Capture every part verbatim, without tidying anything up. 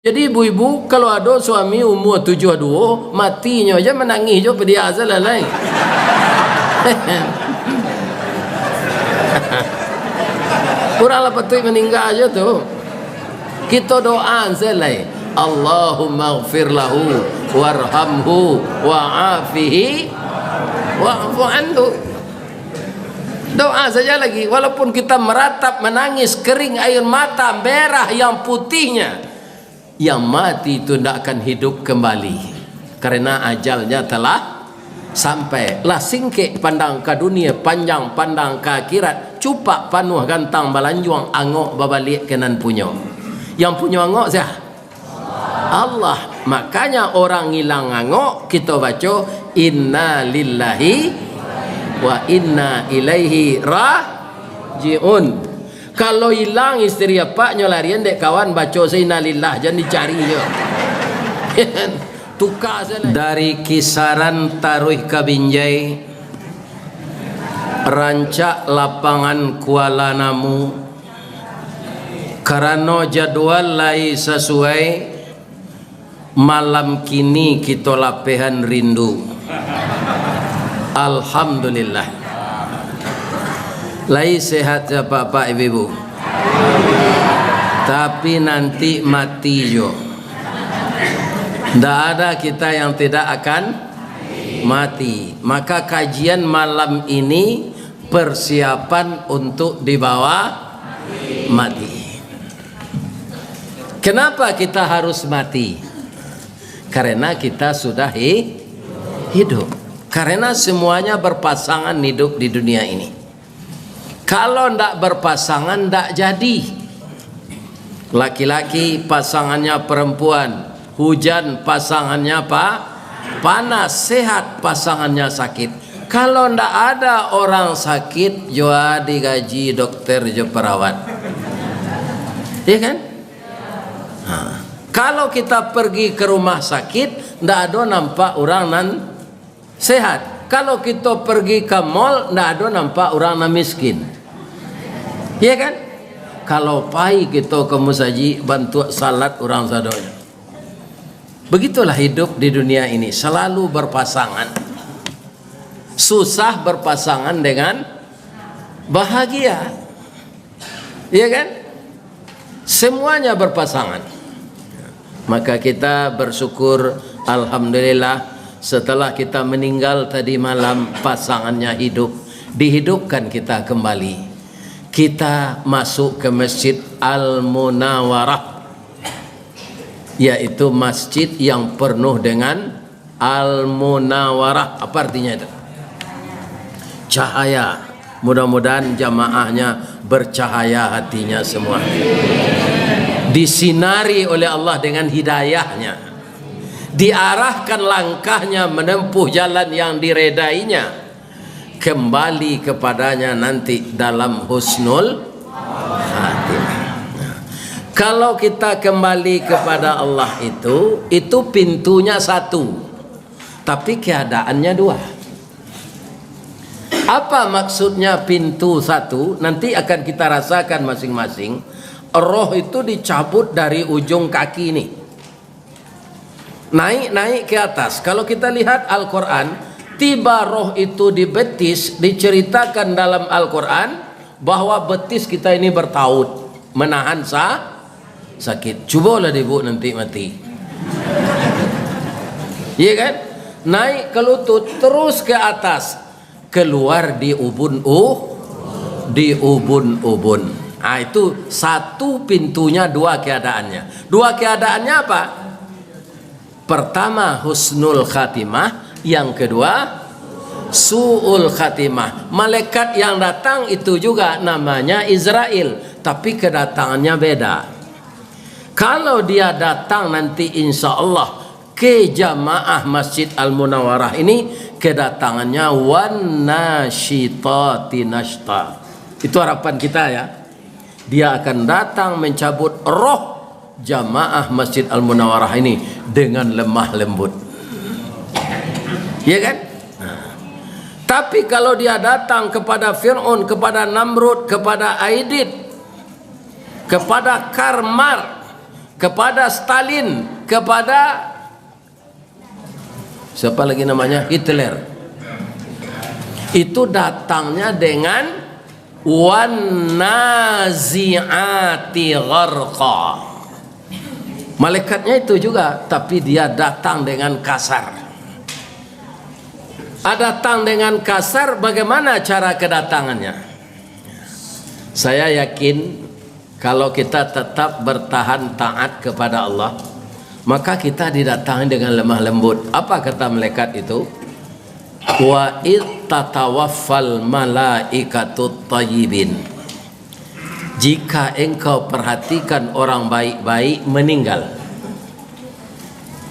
Jadi ibu-ibu, kalau ado suami umua tujuah duo, matinyo aja manangih jo padiak salalai. Urang lah patuik maningga aja tu. Kito doa salalai. Allahumma ghfir lahu warhamhu wa'afihi wa'fu anhu. Doa saja lagi, walaupun kita meratap, menangis, kering air mata, merah yang putihnya. Yang mati itu ndak akan hidup kembali, karena ajalnya telah sampai. Lah singkek pandang ka dunia, panjang pandang ka akhirat, cupak panuah gantang balanjuang, angok babaliak ka nan punyo. Yang punyo angok sia? Allah. Makanya orang ngilang angok, kito baco, "Inna lillahi wa inna ilaihi raji'un." Kalau ilang isteri apaknyo, larian dek kawan, baco se innalillah, jan dicari jo. Tuka se lah. Dari Kisaran taruih ka Binjai, rancak lapangan Kuala Namu, karano jadwal lai sasuai, malam kini kito lapehan rindu. Alhamdulillah. Lai sehat se apak-apak, ibu-ibu? Tapi nanti mati jo. Ndak ada kita yang tidak akan mati. Maka kajian malam ini persiapan untuk dibawa mati. Kenapa kita harus mati? Karena kita sudah hi-, hidup. Karena semuanya berpasangan hidup di dunia ini. Kalau ndak berpasangan, ndak jadi. Laki-laki pasangannya perempuan, hujan pasangannya pa-, panas, sehat pasangannya sakit. Kalau ndak ada orang sakit, jo a digaji dokter jo perawat. Iya kan? Ha. Kalau kita pergi ke rumah sakit, ndak ado nampak urang nan sehat. Kalau kito pergi ka mall, ndak ado nampak urang nan miskin. Iya kan? Kalau pai kito ka musajik, bantuak salat urang sadonyo. Begitulah hidup di dunia ini, selalu berpasangan. Susah berpasangan dengan bahagia. Iya kan? Semuanya berpasangan. Maka kita bersyukur, alhamdulillah, setelah kita meninggal tadi malam, pasangannya hidup, dihidupkan kita kembali. Kita masuk ke Masjid Al-Munawarah, yaitu masjid yang penuh dengan Al-Munawarah, apa artinya itu? Cahaya. Mudah-mudahan jamaahnya bercahaya hatinya semua. Disinari oleh Allah dengan hidayahnya. Diarahkan langkahnya menempuh jalan yang diredainya. Kembali kepadanya nanti dalam husnul khatimah. Kalau kita kembali kepada Allah itu, itu pintunya satu, tapi keadaannya dua. Apa maksudnya pintu satu? Nanti akan kita rasakan masing-masing. Roh itu dicabut dari ujung kaki ni. Naik-naik ke atas. Kalau kita lihat Al-Quran, tiba roh itu di betis, diceritakan dalam Al-Quran bahwa betis kita ini bertaut, menahan sa-, sakit. Cubolah dibuk nanti mati. Iya kan? Naik ke lutut, terus ke atas, keluar di ubun u-, di ubun-ubun. Ah, itu satu pintunya, dua keadaannya. Dua keadaannya apa? Pertama, husnul khatimah. Yang kedua, su'ul khatimah. Malaikat yang datang itu juga namanya Izrail, tapi kedatangannya beda. Kalau dia datang nanti, insya Allah, ke jamaah Masjid Al-Munawarah ini, kedatangannya wan nasyitati nasyta. Itu harapan kita, ya. Dia akan datang mencabut roh jamaah Masjid Al-Munawarah ini dengan lemah lembut. Ya kan? Nah. Tapi kalau dia datang kepada Fir'aun, kepada Namrud, kepada Aidid, kepada Karmar, kepada Stalin, kepada siapa lagi namanya? Hitler. Itu datangnya dengan wan nazi'ati gharqa. Malaikatnya itu juga, tapi dia datang dengan kasar. Ah, datang dengan kasar, bagaimana cara kedatangannya? Saya yakin, kalau kita tetap bertahan taat kepada Allah, maka kita didatangi dengan lemah lembut. Apa kata malaikat itu? "Wa id tatawaffal malaikatut thayyibin." Jika engkau perhatikan orang baik-baik meninggal,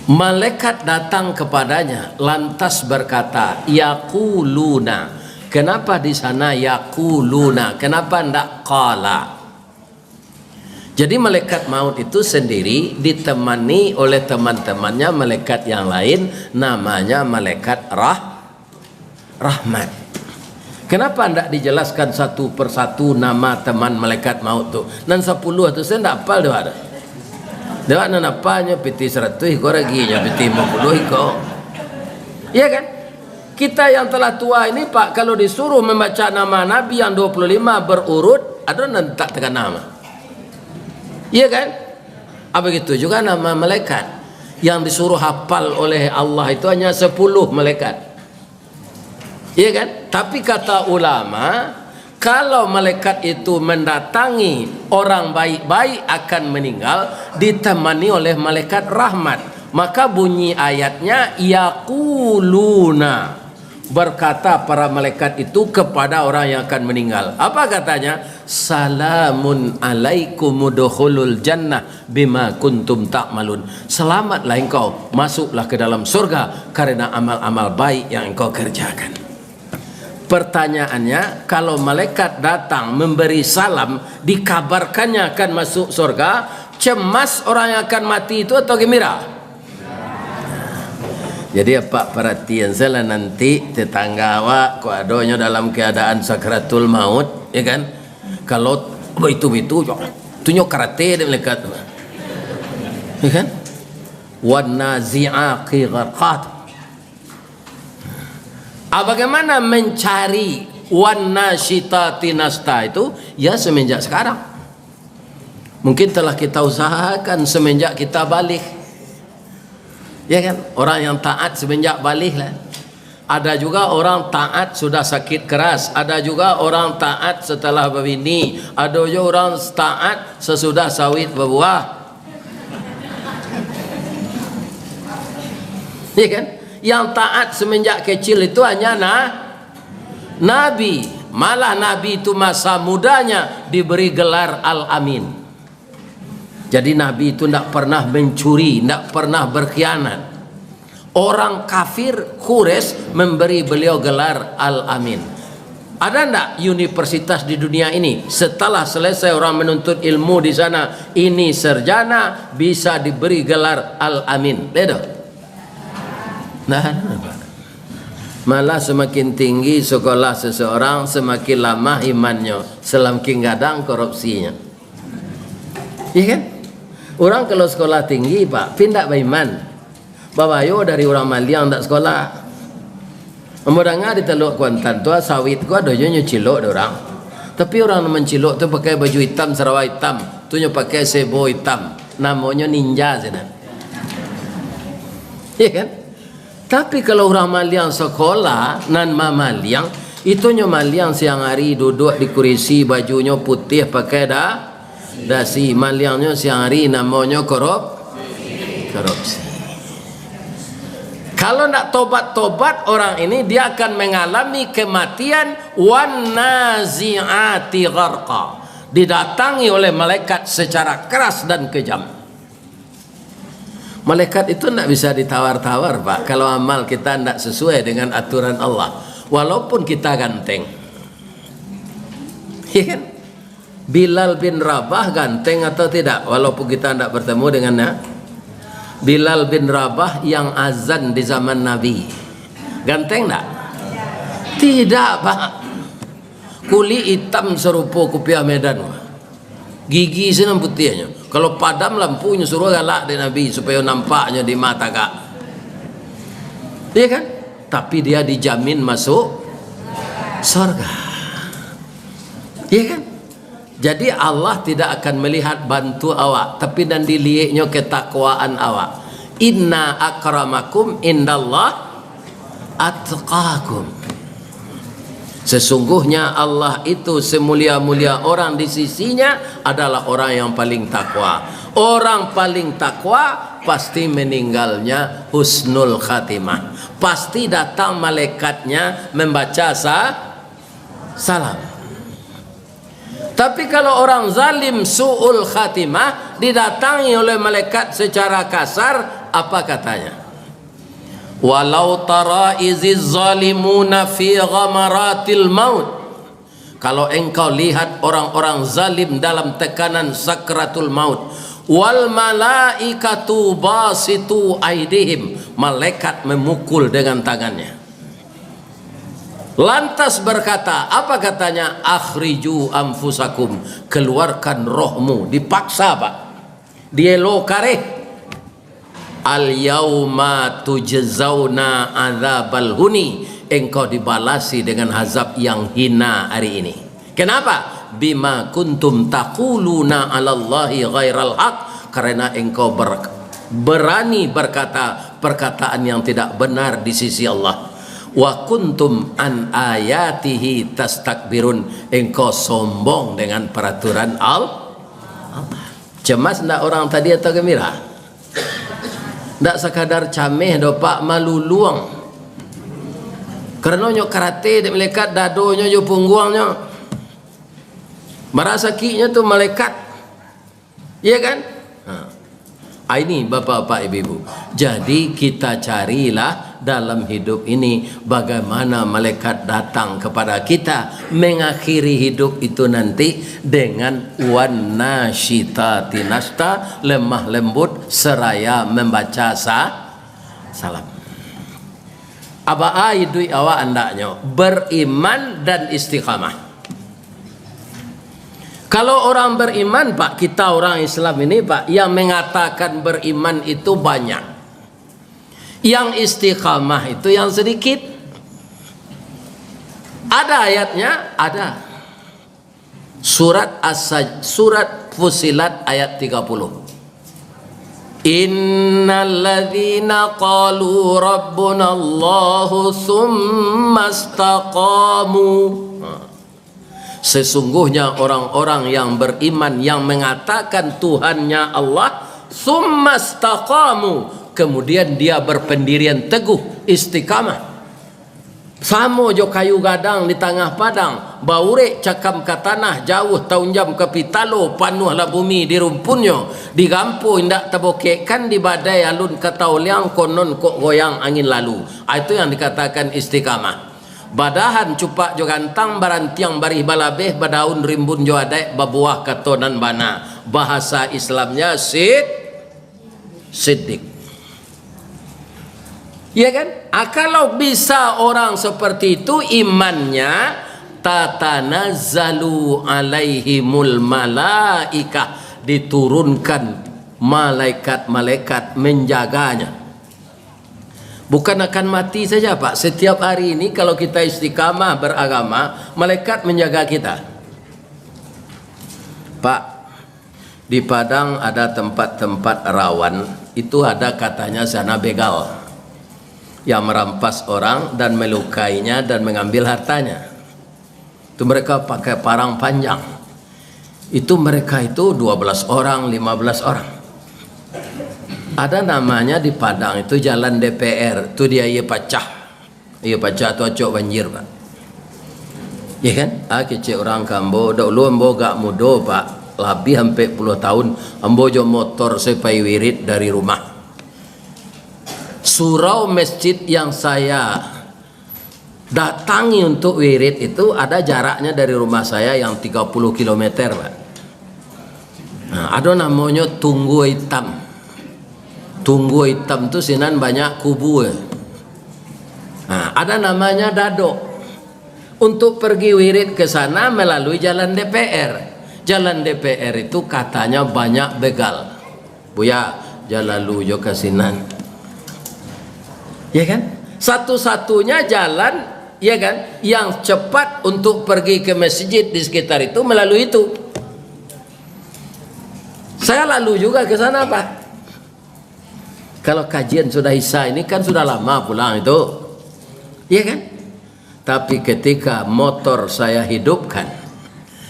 malaikat datang kepadanya, lantas berkata, "Yaquluna." Kenapa di sana yaquluna? Kenapa ndak qala? Jadi, malaikat maut itu sendiri ditemani oleh teman-temannya, malaikat yang lain, namanya malaikat rah-, rahmat. Kenapa ndak dijelaskan satu persatu nama teman malaikat maut tu? Nan sapuluah tu, saya ndak apal dek awak tu. Dek awak nan apalnyo pitih saratuih iko, raginyo pitih limo puluah iko. Iya kan? Kita yang telah tua ini, Pak, kalau disuruh membaca nama Nabi yang dua puluh lima berurut, ado nan tak takana mah. Iya kan? Ah, begitu juga nama malaikat. Yang disuruh hafal oleh Allah itu hanya sepuluh malaikat. Iya kan? Tapi kata ulama, kalau malaikat itu mendatangi orang baik-baik akan meninggal, ditemani oleh malaikat rahmat, maka bunyi ayatnya, "Yaquluna." Berkata para malaikat itu kepada orang yang akan meninggal. Apa katanya? "Salamun alaikum udkhulul jannah bima kuntum ta'malun." Selamatlah engkau, masuklah ke dalam surga karena amal-amal baik yang engkau kerjakan. Pertanyaannya, kalau malaikat datang memberi salam, dikabarkannya akan masuk surga, cemas orang yang akan mati itu atau gembira? Jadi, apak paratian sajolah nanti tetangga awak, kok adonyo dalam keadaan sakratul maut, ya kan? Kalau baitu-baitu, tu nyo karate dek malaikat tu. Ya kan? "Wan nazi'ati gharqa." Ah, bagaimana mencari "wan nasyitati nashta" itu? Ya, semenjak sekarang. Mungkin telah kita usahakan semenjak kita baligh. Ya kan? Orang yang taat semenjak baligh lah. Ada juga orang taat sudah sakit keras. Ada juga orang taat setelah babini. Ada juga orang taat sesudah sawit babuah. Ya kan? Yang taat semenjak kecil itu hanya na-, Nabi. Malah Nabi itu masa mudanya diberi gelar Al-Amin. Jadi, Nabi itu ndak pernah mencuri, ndak pernah berkhianat. Orang kafir Quraisy memberi beliau gelar Al-Amin. Ada ndak universitas di dunia ini, setelah selesai orang menuntut ilmu di sana, ini sarjana, bisa diberi gelar Al-Amin? Ada? Nah, malah semakin tinggi sekolah seseorang, semakin lamah imannyo, semakin gadang korupsinyo. Iya kan? Urang kalau sekolah tinggi, Pak, tapi ndak baiman. Babayo dari urang maliang ndak sekolah. Ambo danga di Taluak Kuantan tu, sawit ko ado juo nyo cilok dek urang. Tapi urang nan mancilok tu pakai baju itam, sarawa itam. Tu nyo pakai sebo itam. Namonyo ninja sinan. Iya kan? Tapi kalau urang maliang sekolah, nan mamaliang, itu nyo maliang siang hari duduak di kurisi, bajunyo putiah pakai da-, dasi, maliangnyo siang hari namonyo korup-, korupsi. Kalau ndak tobat-tobat orang ini, dia akan mengalami kematian wan nazi'ati gharqa. Didatangi oleh malaikat secara keras dan kejam. Malaikat itu ndak bisa ditawar-tawar, Pak, kalau amal kita ndak sesuai dengan aturan Allah. Walaupun kita ganteng. Iya kan? Bilal bin Rabah ganteng atau tidak? Walaupun kita ndak bertemu dengannya. Bilal bin Rabah yang azan di zaman Nabi. Ganteng ndak? Tidak, Pak. Kulik itam sarupo kupiah Medan. Gigi sinan putiahnyo. Kalau padam lampunyo, suruah galak dek Nabi supayo nampaknyo di mata gak. Iya kan? Tapi dia dijamin masuk surga. Iya kan? Jadi Allah tidak akan melihat bantu awak, tapi nan dilieknyo ketakwaan awak. Inna akramakum indallah atqakum. Sesungguhnya Allah itu semulia-mulia orang di sisinya adalah orang yang paling takwa. Orang paling takwa pasti meninggalnya husnul khatimah. Pasti datang malaikatnya membaca sa-, salam. Tapi kalau orang zalim su'ul khatimah didatangi oleh malaikat secara kasar, apa katanya? "Walau tara iziz zalimuna fi ghamaratil maut." Kalau engkau lihat orang-orang zalim dalam tekanan sakratul maut, "wal malaikatu basitu aidihim," malaikat memukul dengan tangannya. Lantas berkata, apa katanya? "Akhriju anfusakum," keluarkan rohmu, dipaksa, Pak. Dielo kareh. "Al yauma tujzauna adzabal huni," engkau dibalasi dengan azab yang hina hari ini. Kenapa? "Bima kuntum taquluna 'alallahi ghairal haq," karena engkau ber-, berani berkata perkataan yang tidak benar di sisi Allah. "Wa kuntum an ayatihi tastakbirun," engkau sombong dengan peraturan Al-, Allah. Cemas ndak orang tadi atau gembira? Ndak sakadar cameh doh, Pak, maluluang. Karano nyo karate dek malaikat, dadonyo jo pungguangnyo. Bara sakiknyo tu malaikat. Iya kan? Ha. Ah, ini, Bapak-bapak, Ibu-ibu. Jadi, kita carilah dalam hidup ini bagaimana malaikat datang kepada kita, mengakhiri hidup itu nanti dengan wan nasyitati nashta, lemah lembut seraya membaca sa-, salam. Abaa iduik awak andaknyo beriman dan istiqamah. Kalau orang beriman, Pak, kita orang Islam ini, Pak, yang mengatakan beriman itu banyak. Yang istiqamah itu yang sedikit. Ada ayatnya? Ada. Surat As-, Surat Fussilat ayat tiga puluh. "Innalladzina qalu rabbunallahu tsumma istaqamu." Nah. Sesungguhnya orang-orang yang beriman, yang mengatakan Tuhannya Allah, tsumma istaqamu, kemudian dia berpendirian teguh, istiqamah. Samo jo kayu gadang di tangah padang, baurek cakam ka tanah, jauah taunjam ka pitalo, panuahlah bumi di rumpunnyo, digampo indak tabokekkan, di badai alun ka taoliang, konon kok goyang angin lalu. Ah, itu yang dikatakan istiqamah. Badahan cupak jo gantang, barantiang barih balabeh, badaun rimbun jo adaik, babuah kato nan bana. Bahasa Islamnya sid-, siddiq. Ya kan? Ah, kalau bisa orang seperti itu imannya, tatanazzalu alaihimul malaikah, diturunkan malaikat-malaikat menjaganya. Bukan akan mati saja, Pak. Setiap hari ini kalau kita istiqamah beragama, malaikat menjaga kita. Pak, di Padang ada tempat-tempat rawan, itu ada katanya sana begal yang merampas orang dan melukainya dan mengambil hartanya. Itu mereka pakai parang panjang. Itu mereka itu dua belas orang, lima belas orang. Ada namanya di Padang itu Jalan D P R, tu di Aia Pacah. Aia Pacah tu acok banjir, Pak. Ya kan? Ah, kecek urang ka ambo, dahulu ambo agak mudo, Pak. Labiah ampek puluah tahun, ambo jo motor saya pai wirid dari rumah. Surau masjid yang saya datangi untuk wirid itu ada jaraknya dari rumah saya yang tiga puluh kilometer, Pak. Nah, ado namonyo Tunggua Itam. Tunggua Itam tu sinan banyak kubua. Nah, ada namanya Dadok. Untuk pergi wirid ke sana melalui jalan D P R. Jalan D P R itu katanya banyak begal. Buya, jan lalu jo ka sinan. Ya kan? Satu-satunya jalan, ya kan, yang cepat untuk pergi ke masjid di sekitar itu melalui itu. Saya lalu juga ke sana, Pak. Kalau kajian sudah Isya ini kan sudah lama pulang itu. Iya kan? Tapi ketika motor saya hidupkan,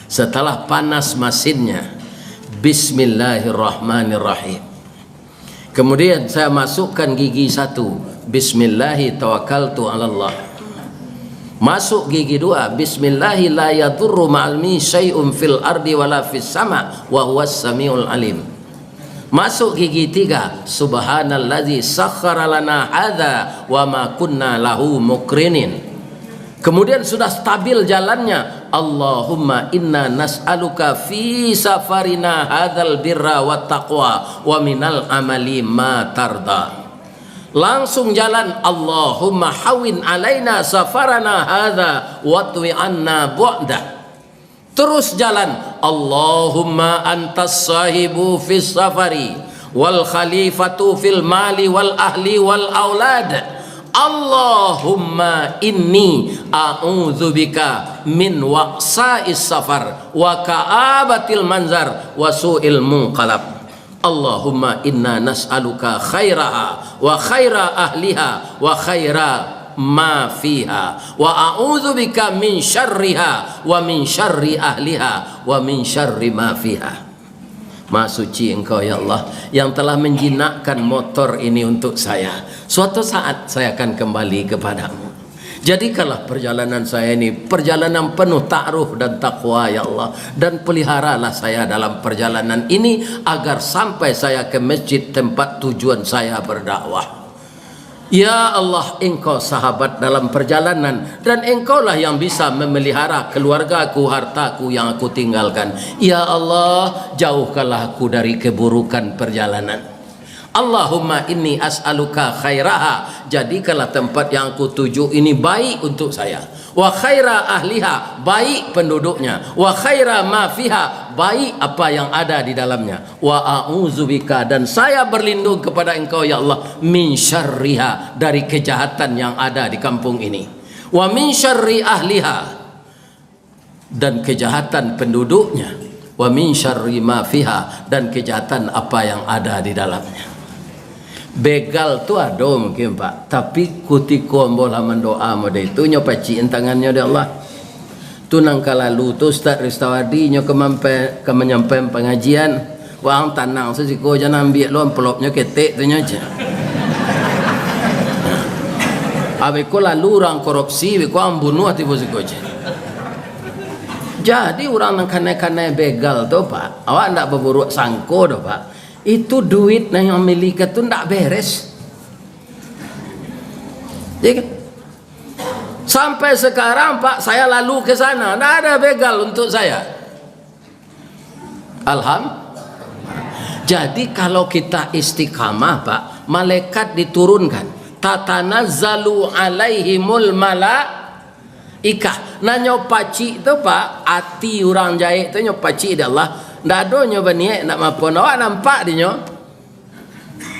setelah panas masinnya, bismillahirrahmanirrahim. Kemudian saya masukkan gigi satu, bismillahi tawakkaltu alallah. Masuk gigi dua, bismillahi la yadurru ma'almi syai'un fil ardi wala fis sama, wa huwas samiul alim. Masuk gigi tiga, subhanalladzi sakhkhara lana hadza wa ma kunna lahu muqrinin. Kemudian sudah stabil jalannya, Allahumma inna nas'aluka fi safarina hadzal birra wat taqwa wa minal amali ma tarda. Langsung jalan, Allahumma hawwin alaina safarana hadza watwi anna bu'dah. Terus jalan, Allahumma antas sahibu fis safari wal khalifatu fil mali wal ahli wal aulad. Allahumma inni a'udzubika min wa'sa'is safar wa ka'abatil manzar wa su'il munqalab. Allahumma inna nas'aluka khairaha wa khaira ahliha wa khaira ma fiha, wa a'udzubika min syarriha wa min syarri ahliha wa min syarri ma fiha. Maha Suci Engkau, ya Allah, yang telah menjinakkan motor ini untuk saya. Suatu saat saya akan kembali kepada-Mu. Jadikanlah perjalanan saya ini perjalanan penuh ta'aruf dan takwa, ya Allah, dan peliharalah saya dalam perjalanan ini agar sampai saya ke masjid tempat tujuan saya berdakwah. Ya Allah, Engkau sahabat dalam perjalanan, dan Engkaulah yang bisa memelihara keluargaku, hartaku yang aku tinggalkan. Ya Allah, jauhkanlah aku dari keburukan perjalanan. Allahumma inni as'aluka khairaha, jadikanlah tempat yang aku tuju ini baik untuk saya. Wa khaira ahliha, baik penduduknya. Wa khaira ma fiha, baik apa yang ada di dalamnya. Wa a'udzubika, dan saya berlindung kepada Engkau, ya Allah, min syarriha, dari kejahatan yang ada di kampung ini. Wa min syarri ahliha, dan kejahatan penduduknya, wa min syarri ma fiha, dan kejahatan apa yang ada di dalamnya. Begal tu ado mungkin, Pak, tapi kutiko ambo lah mandoa mode itu, nyo pacik tangannyo dek Allah. Tu nan ka lalu tu Ustaz Ristawardi nyo ka mampe-, ka manyampaian pangajian. Wang tanang sasiko, jan ambiak lo amplopnyo ketek tu nyo, ceh. Abih ko lalu urang korupsi, abih ko ang bunuah tibo siko, ceh. Jadi urang nan kanai-kanai begal tu, Pak, awak ndak baburuak sangko doh, Pak. Itu duit nan yang milikan tu ndak beres. Ya kan? Sampai sekarang, Pak, saya lalu ke sana, ndak ada begal untuk saya. Alham-, jadi kalau kita istiqamah, Pak, malaikat diturunkan. Tatanazzalu alaihimul malaikah. Nan nyo pacik tu, Pak, ati urang jahek tu nyo pacik dek Allah. Ndak ado nyo baniaik nak mapo. Awak nampak di nyo.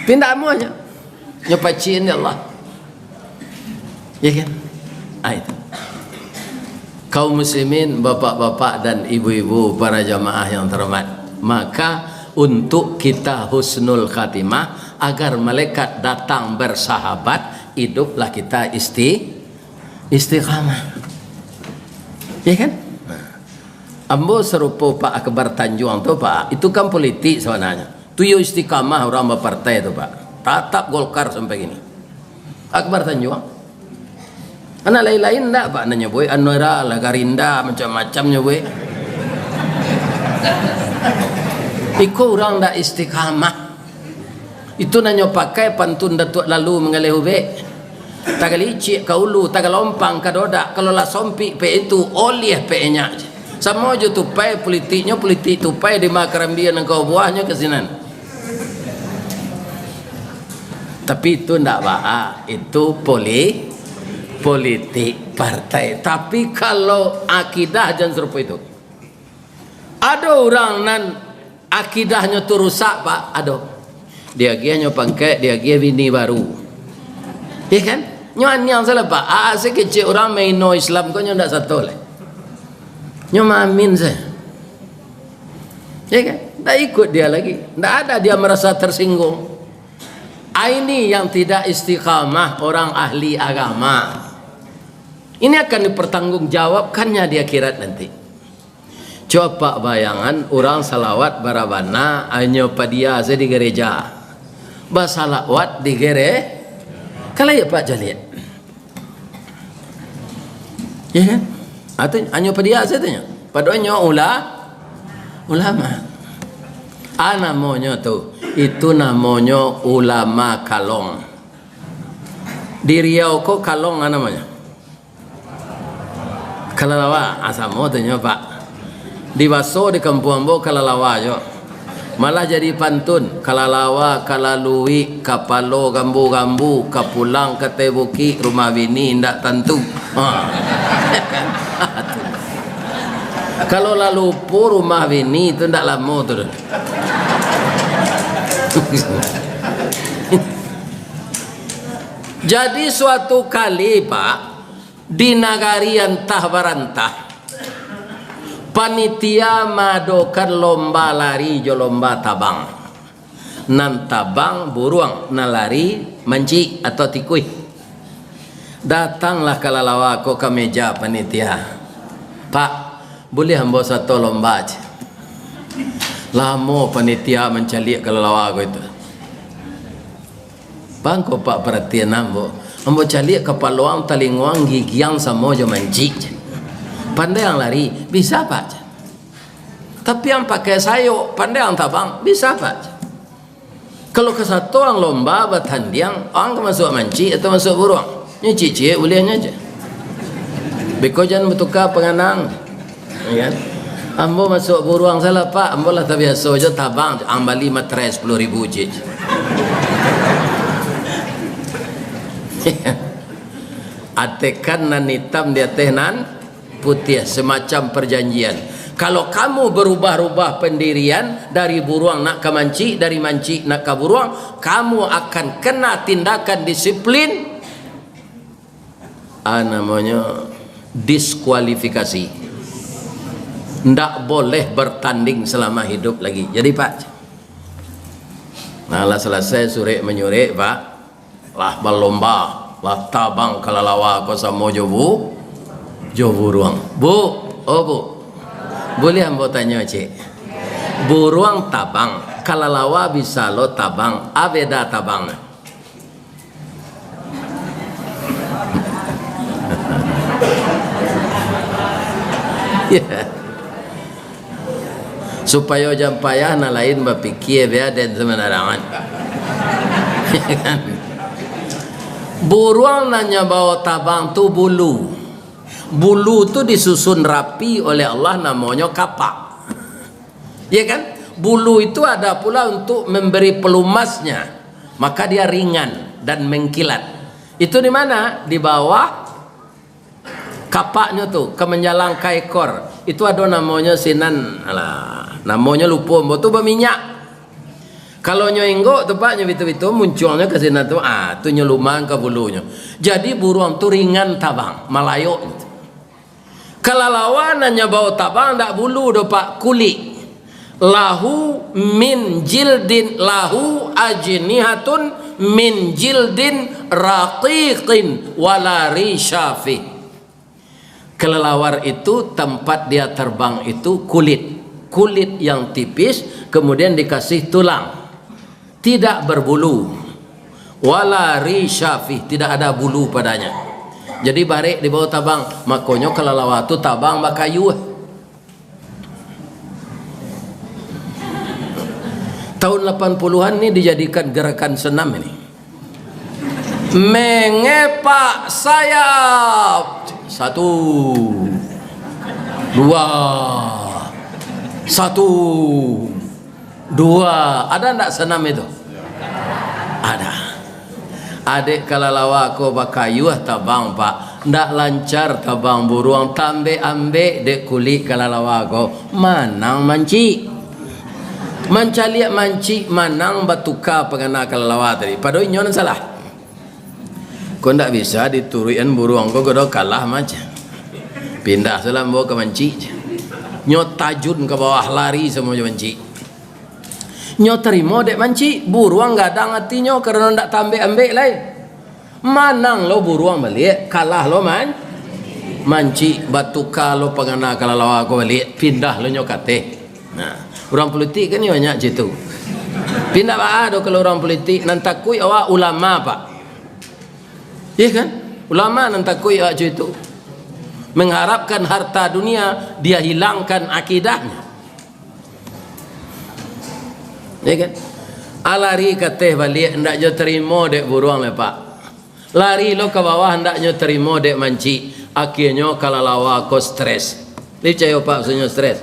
Pindah amuahnyo. Nyo pacian dek Allah. Ya kan? Ah, itu. Kaum muslimin, bapak-bapak dan ibu-ibu, para jamaah yang terhormat. Maka, untuk kita husnul khatimah, agar malaikat datang bersahabat, hiduplah kita isti-, istiqamah. Ya kan? Nah. Ambo sarupo Pak Akbar Tanjuang tu, Pak. Itu kan politik sabananyo. Tu yo istiqamah urang bapartai tu, Pak. Tatap Golkar sampai kini. Akbar Tanjuang. Anak lain-lain ndak, Pak, nan nyo buek Hanura lah, Garinda, macam-macam nyo buek. Iko urang ndak istiqamah. Itu nan nyo pakai pantun Datuak Lalu Manggaleh Ubek. Tagalicik ka ulu, tagalompang ka dodak, kalau lah sompik pek itu, oliah pek enyak. Samo jo tupai politiknyo, politik tupai di ma karambia nan ka buahnyo ka sinan. Tapi itu ndak baa, itu poli-, politik partai. Tapi kalau akidah jan sarupo itu. Ado urang nan akidahnyo tu rusak, Pak, ado. Diagiahnyo pangkek, diagiah bini baru. Iya kan? Nyo aniang salah, Pak. Aa, si kecek urang maino Islam ko nyo ndak sato lai. Nyo maamin sajo. Iya kan? Ndak ikut dia lagi. Ndak ada dia merasa tersinggung. Ah, ini yang tidak istiqamah orang ahli agama. Ini akan dipertanggungjawabkannya di akhirat nanti. Coba bayangan, urang salawat barabana, anyo padia sajo di gereja. Basalawat di gere-, kalau ya Pak caliak. Ya kan? Atau anyo padia sajo tu nyo. Padahal nyo ula-, ulama. Ah, namonyo tu, itu namonyo ulama kalong. Di Riau ko kalong ah namonyo. Kalalawa, ah, samo tu nyo, Pak. Di baso di kampuang ambo kalalawa jo. Malah jadi pantun, kalalawa, kalaluik, kapalo gambu-gambu, kapulang ka ateh bukik, rumah bini indak tantu. Ha. Kalau lah lupo rumah bini tu ndak lamo tu doh. Jadi suatu kali, Pak, di nagari antah barantah, panitia maadokan lomba lari jo lomba tabang. Nan tabang buruang, nan lari mancik atau tikuih. Datanglah kalalawa ko ka meja panitia. "Pak, buliah ambo sato lomba?" cek. Lamo panitia mancaliak kalalawa ko itu. "Bang, ko Pak paratian ambo. Ambo caliak kapalo ang, talingo ang, gigi ang samo jo mancik. Pandai ang lari?" "Bisa, Pak." "Tapi ang pakai sayok, pandai ang tabang?" "Bisa, Pak." "Kalau kasato ang lomba batandiang, ang ka masuak mancik atau masuak buruang?" Nyo ciek-ciek buliahnyo cek. "Beko jan batuka panganang." Ya kan? "Ambo masuak buruang salah, Pak. Ambo lah tabiaso jo tabang." "Ang bali materai sapuluah ribu ciek." Atekan nan itam di ateh nan putiah, semacam perjanjian. Kalau kamu berubah-ubah pendirian, dari buruang nak ka mancik, dari mancik nak ka buruang, kamu akan kena tindakan disiplin. Ah, namonyo diskualifikasi. Ndak boleh bertanding selama hidup lagi. Jadi, Pak, nah, lah selesai surek manyurek, Pak, lah balomba, lah tabang kalalawa ko samo jo bu-, jo buruang. "Bu, oh Bu, buliah ambo tanyo, cek? Buruang tabang, kalalawa bisa lo tabang, a beda tabang?" Ya. Supayo jan payah nan lain bapikia, bia den samarangan. Buruang nan nyo bao tabang tu bulu. Bulu tu disusun rapi oleh Allah, namonyo kapak. Ya kan? Bulu itu ada pula untuk memberi pelumasnya. Maka dia ringan dan mengkilat. Itu di mana? Di bawah kapaknyo tu, ka manjalang ka ekor. Itu ado namonyo sinan, alah, namonyo lupo ambo tu, baminyak. Kalau nyo inggok tu, Pak, nyo bitu-bitu, muncuangnyo ka sinan tu, ah, tu nyo lumang ka bulunyo. Jadi buruang tu ringan tabang, malayok. Kalalawa nan nyo bao tabang ndak bulu doh, Pak, kulik. Lahu min jildin, lahu ajnihatun min jildin raqiqin wala risha fih. Kelelawar itu, tempat dia terbang itu kulit, kulit yang tipis, kemudian dikasih tulang, tidak berbulu, wala risha fih, tidak ada bulu padanya. Jadi barek di bawah tabang, makonyo kelelawar tu tabang bakayuah. Tahun lapan puluhan ni dijadikan gerakan senam ini. Mengepak sayap. Satu. Dua. Satu. Dua. Ada ndak senam itu? Ada. Adek kalalawa ko bakayuah tabang, Pak. Ndak lancar tabang buruang, tambek-ambek dek kulik kalalawa ko, manang mancik. Mancaliak mancik, manang batuka pangana kalalawa tadi. Padahal inyo nan salah. Ko ndak bisa dituruikan buruang ko, ko do kalah mancik. Pindah salah ambo ka mancik. Nyo tajun ka bawah, lari samo jo mancik. Nyo tarimo dek mancik, buruang gadang atinyo karano ndak tambek-ambek lai. Manang lo buruang baliak, kalah lo man-, mancik, batuka lo pangana kalalawa ko baliak, pindah lo nyo ka ateh. Nah, urang pulitik kan nyo banyak cak itu. Pindah baa do kalau urang pulitik, nan takuik awak ulama, Pak. Iya kan? Ulama nan takuik awak cak itu. Mengharapkan harta dunia, dia hilangkan akidahnya. Ya kan? A lari ka ateh baliak, ndak jo tarimo dek buruang lai, Pak. Lari lo ka bawah, ndak nyo tarimo dek mancik. Akhianyo kalalawa ko stres. Picayo, Pak, maksudnyo stres?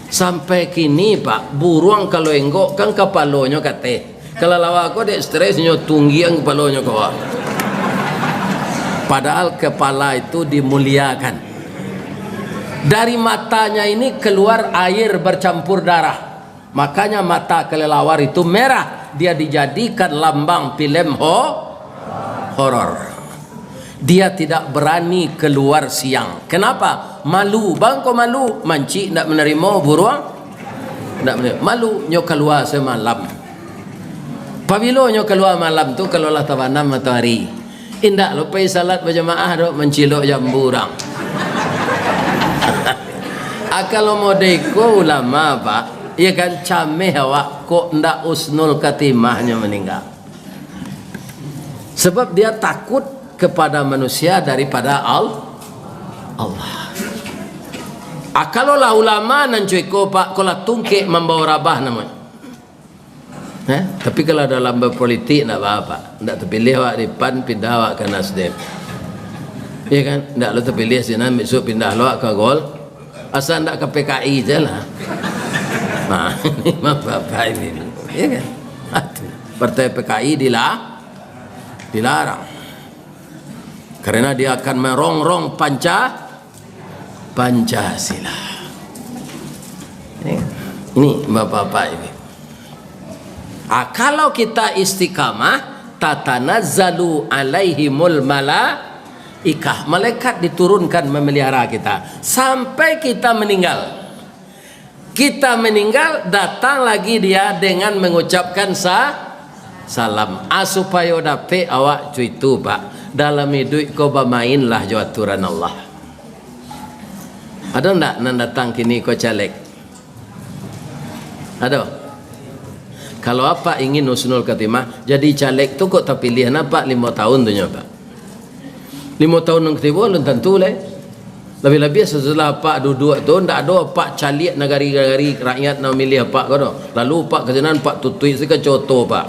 Sampai kini, Pak, buruang kalau enggok kan kapalonyo ka ateh. Kalalawa ko dek stres nyo tunggiang kapalonyo ka bawah. Padahal kepala itu dimuliakan. Dari matanya ini keluar air bercampur darah. Makanya mata kelelawar itu merah. Dia dijadikan lambang filem ho-, horor. Dia tidak berani keluar siang. Kenapa? Malu. Bang ko malu. Mancik ndak manarimo, buruang ndak manarimo. Malu, nyo kalua samalam. Pabilo nyo kalua malam tu, kalau lah tabanam matoari. Indak lo pai salat bajamaah do, mancilok jambu urang. A, kalau model iko ulama, Pak, ya kan, cameh awak, kok ndak husnul khatimah nyo maningga. Sebab dia takut kepada manusia daripada Al-, Allah. A, kalau lah ulama nan cako iko, Pak, ko lah tungkek mambao rabah namonyo. Eh, tapi kalau dalam berpolitik, ndak apa-apa. Ndak terpilih awak di PAN, pindah awak ke Nasdem. Iya kan? Ndak lo terpilih sinan, besok pindah lo awak ke Gol. Asal ndak ke PKI je lah. Nah, ini mah bapak ini. Iya kan? Aduh. Partai PKI dila-, dilarang. Karena dia akan merongrong Panca-, Pancasila. Ini, ini bapak-bapak ini. Ah, kalau kita istiqamah, tatanazzalu alaihimul malaikah. Malaikat diturunkan memelihara kita sampai kita meninggal. Kita meninggal, datang lagi dia dengan mengucapkan sa-, salam. Ah, supayo dapek awak cuitu, Pak. Dalam iduik ko bamainlah jo aturan Allah. Ado ndak nan datang kini ko caleg? Ado? Kalau apak ingin husnul khatimah, jadi caleg tu kok tapiliah apak limo tahun tu nyo, Pak? Limo tahun nan katibo alun tantu lai. Labiah-labiah sasudah apak duduak tu, ndak ado apak caliak nagari-nagari rakyat nan mamiliah apak ko do. Lalu apak ka sinan, apak tutuik se kaco apak.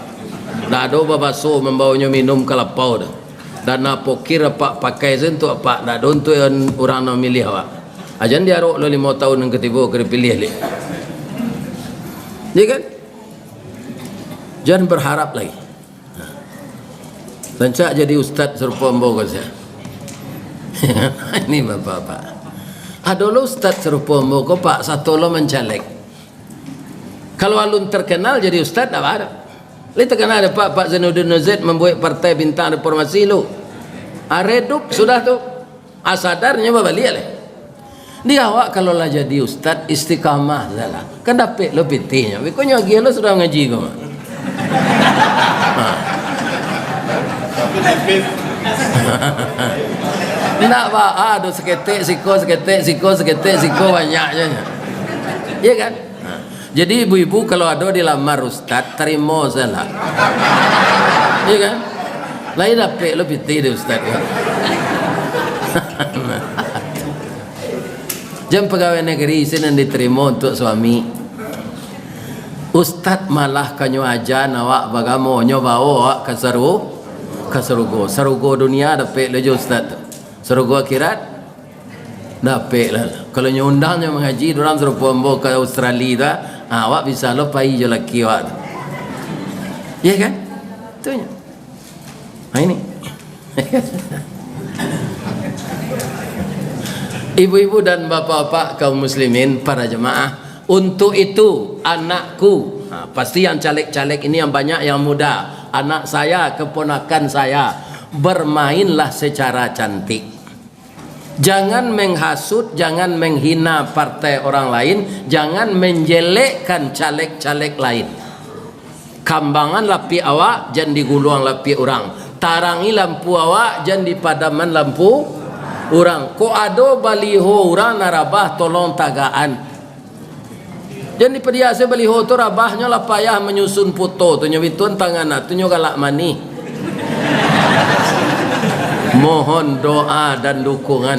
Ndak ado babaso mambaonyo minum ka lapau tu. Dana pokir apak pakai se untuak apak, ndak ado untuak urang nan mamiliah apak. Ajan diarok lo limo tahun nan katibo ka dipiliah lai. Iya kan? Jan berharap lai. Rancak jadi ustaz sarupo ambo ko sia. Ini bapak-bapak. Ado lo ustaz sarupo ambo ko, Pak, sato lo mancaleg. Kalau alun terkenal jadi ustaz, ndak ado. Lai terkenal dek Pak, Pak Zainuddin Nurzaid mambuek Partai Bintang Reformasi lo. Ah, redup sudah tu. Ah, sadar nyo babaliak lai. Di awak kalau lah jadi ustaz, istiqamah salah. Kan dapek lo pitihnyo. Beko nyo agiah lo sudah ngaji ko. Ha. Ndak baa do, saketek siko, saketek siko, saketek siko, banyaknyo. Iya kan? Ha. Jadi, ibu-ibu kalau ado dilamar ustaz, tarimo sajolah. Iya kan? Lai dapek lo pitih di ustaz ko. Jan pagawai nagari se nan ditarimo untuak suami. Ustaz malah kanyo aja awak bagamo, nyo bao awak ka saru-, ka sarugo. Sarugo dunia dapek lo jo ustaz tu. Sarugo akhirat? Dapek lah. Kalau nyo undang nyo mangaji, urang sarupo ambo ka Australia tu, ah, awak bisa lo pai jo laki awak tu. Iya kan? Tu nyo. Ha, ini. Ibu-ibu dan bapak-bapak kaum muslimin, para jemaah, untuk itu anakku, ha, pasti yang caleg-caleg ini yang banyak yang muda, anak saya, keponakan saya, bermainlah secara cantik. Jangan menghasut, jangan menghina partai orang lain, jangan menjelekkan caleg-caleg lain. Kambangan lapiak awak, jan diguluang lapiak urang. Tarangi lampu awak, jan dipadaman lampu urang. Kok ado baliho urang nan rabah, tolong tagakan. Jan dipadiak se baliho tu, rabahnyo lah payah manyusun puto tu, nyo bituan tangan tu, nyo galak manih. Mohon doa dan dukungan.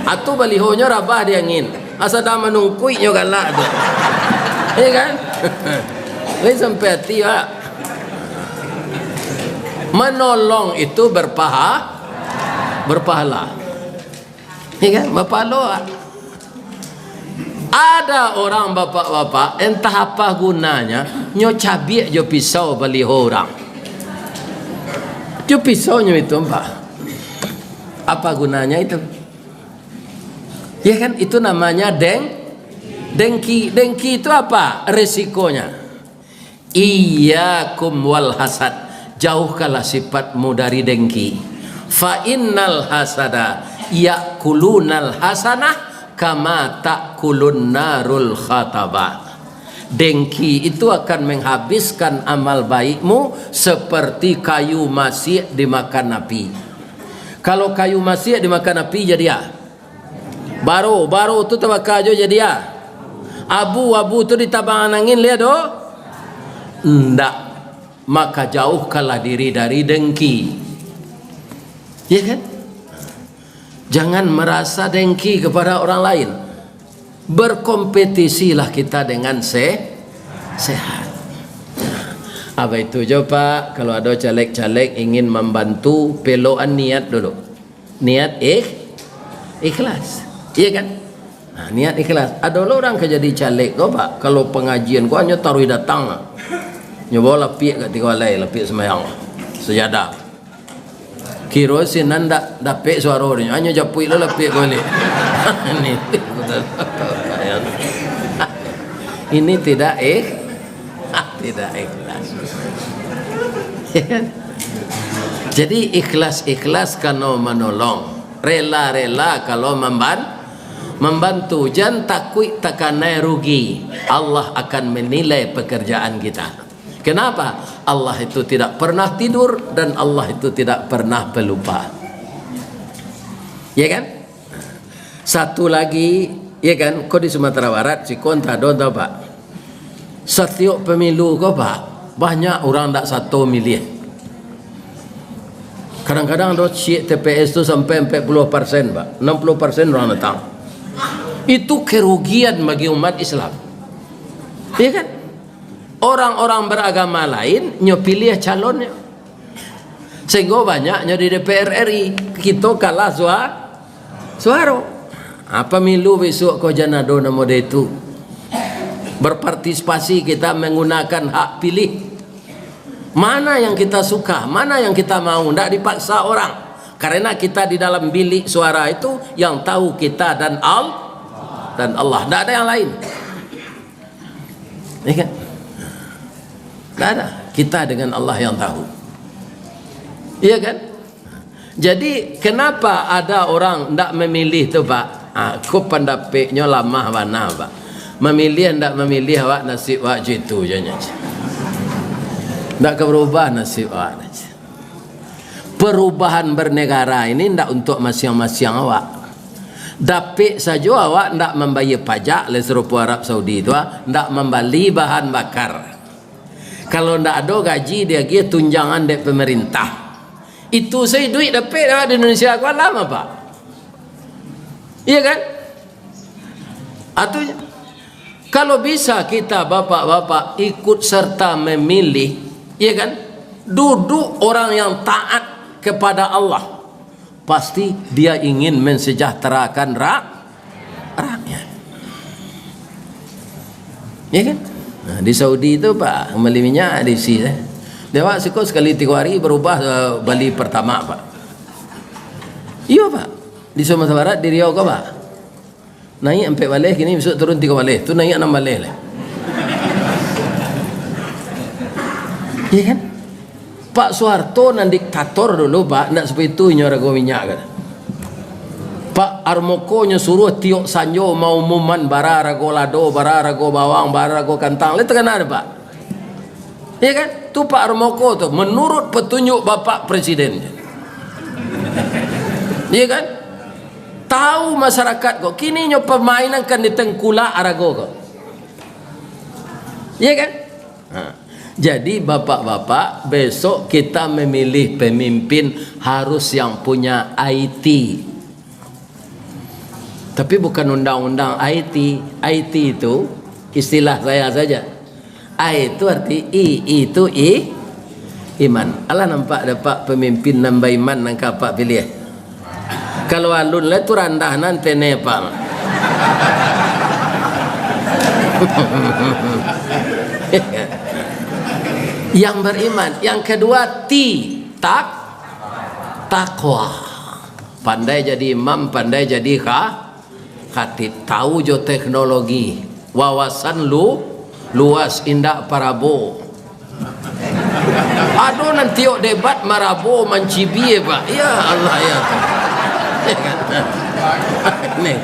Atu balihonyo rabah di angin. Asa dah manungkuik nyo galak tu. Iya kan? Lai sampai hati, Pak. Manolong itu berpaha-, berpahala. Iya kan? Berpahala, Pak. Ada orang bapak-bapak, entah apa gunanya, nyo cabiak jo pisau baliho urang. Jo pisau nyo itu, Pak. Apa gunanya itu? Ya kan, itu namanya deng-, dengki. Dengki itu apa resikonya? Iyyakum wal hasad, jauhkanlah sifatmu dari dengki. Fa innal hasada ya'kulunal hasanah kama ta'kulun narul khatabah. Dengki itu akan menghabiskan amal baikmu seperti kayu masiak dimakan api. Kalau kayu masiak dimakan api, jadi ah, baro, baro tu tabaka jo jadi ah. Abu, abu tu ditabangan angin, lihat doh. Ndak. Maka jauhkanlah diri dari dengki. Ya kan? Jangan merasa dengki kepada orang lain. Berkompetisilah kita dengan se-, sehat. Apa itu jo, Pak? Kalau ada caleg-caleg ingin membantu, pelokan niat dulu. Niat ikh-, ikhlas. Iya kan? Nah, niat ikhlas. Ado lo urang ka jadi caleg ko, Pak, kalau pangajian ko hanyo taruih datang. Nyo bao lapiak ka tigo alai, lapiak sumbayang. Sajadah. Kiro sinan ndak dapek suaro nyo, hanyo japuik lo lapiak ko baliak. Ini, ini tidak ikh-, tidak ikhlas. Jadi ikhlas-ikhlas kano manolong, rela-rela kalau mamban-, mambantu. Jan takuik takanai rugi. Allah akan menilai pekerjaan kita. Kenapa? Allah itu tidak pernah tidur dan Allah itu tidak pernah pelupa. Ya kan? Satu lagi, ya kan, ko di Sumatera Barat, siko antah ado antah, Pak. Satiok pemilu ko, Pak, banyak urang ndak sato miliah. Kadang-kadang ado ciek T P S tu sampai ampek puluah persen, Pak. Anam puluah persen urang datang. Itu kerugian bagi umat Islam. Iya kan? Orang-orang beragama lain, nyo piliah calonnyo. Sehinggo banyaknyo di D P R R I, kito kalah sua-, suaro. Ah, pamilu bisuak ko jan ado nan model itu. Berpartisipasi kita menggunakan hak pilih. Mana yang kita suka, mana yang kita mau, ndak dipaksa orang. Karena kita di dalam bilik suara itu, yang tahu kita dan Al-, dan Allah. Ndak ada yang lain. Ya kan? Ndak ada. Kita dengan Allah yang tahu. Iya kan? Jadi, kenapa ada orang ndak memilih tu, Pak? Ha, ko pandapeknyo lamah bana, Pak. Memilih ndak memilih awak, nasib awak jo itu jo nyo. Ndak ka berubah nasib awak. Perubahan bernegara ini ndak untuk masiang-masiang awak. Dapek sajo awak ndak mambayia pajak, lai sarupo Arab Saudi tu, ah, ndak mambali bahan bakar. Kalau ndak ado gaji diagiah tunjangan dek pemerintah. Itu sajo duit dapek awak di Indonesia ko, alah, Pak. Iya kan? Artinyo, kalau bisa kita, bapak-bapak, ikut serta memilih, iya kan? Duduk orang yang taat kepada Allah, pasti dia ingin mensejahterakan ra-, rakyat. Iya kan? Nah, di Saudi tu, Pak, bali minyak di si, eh. Di awak siko sakali tigo hari berubah, eh, bali Pertamax, Pak. Iyo, Pak. Di Sumatera Barat, di Riau ko, Pak. Naiak ampek baleh, kini bisuak turun tigo baleh, tu naiak anam baleh lai. Iya kan? Pak Soeharto nan diktator dulu, Pak, ndak saparatu inyo harago minyak kan. Pak Harmoko nyo suruah tiok sanjo maumuman bara harago lado, bara harago bawang, bara harago kantang. Lai takana dek Pak? Iya kan? Tu Pak Harmoko tu, menurut petunjuk Bapak Presiden. Iya kan? Tahu masyarakat ko, kini nyo pamainkan di tengkulak harago ko. Iya kan? Ha. Jadi, bapak-bapak, besok kita memilih pemimpin harus yang punya I T. Tapi bukan undang-undang I T. I T itu istilah saya saja. I itu arti I, I itu i, iman. Alah nampak dek Pak pemimpin nan baiman nan ka Pak pilih. Kalau alun lai tu randah nan tene Pak. Yang beriman. Yang kedua, T, tak, takwa. Pandai jadi imam, pandai jadi kha-, khatib. Tahu jo teknologi. Wawasan lu, luas, indak parabo. Ado nan tiok debat marabo, mancibia, Pak. Ya Allah, ya Tuhan. Nih.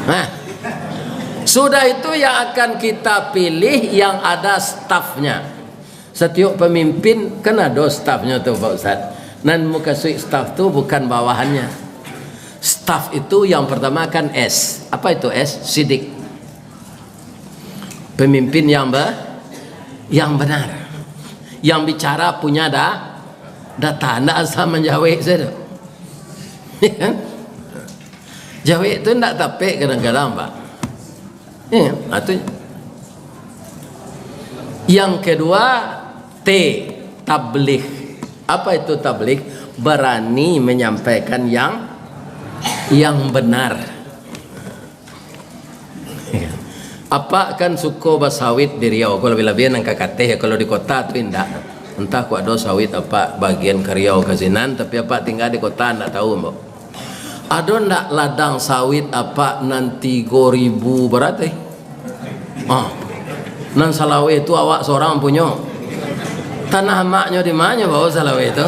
Nah, sudah itu yang akan kita pilih yang ada stafnya. Satiok pamimpin kan ado stafnyo tu, Pak Ustaz. Nan mukasuik staf tu bukan bawahannya. Staf itu yang pertama kan S. Apa itu S? Sidik. Pemimpin yang be-, yang benar. Yang bicara punya da-, data, ndak asal manjawek sajo. Jawek tu ndak tapek kadang-kadang, Pak. Iya, ha, tu. Yang kedua, T, tabligh. Apa itu tabligh? Berani menyampaikan yang, yang benar. Apak kan suko basawit di Riau, kalau labiah-labiah nan ka Kateh, kalau di kota tu indak. Entah kok ado sawit apak bagian ka Riau ka sinan, tapi apak tingga di kota, ndak tahu, Mbok. Ado ndak ladang sawit apak nan tigo ribu baratai? Ah. Nan salaweh tu awak sorang punyo. Tanah amaknyo di manyo bawa salaweh tu?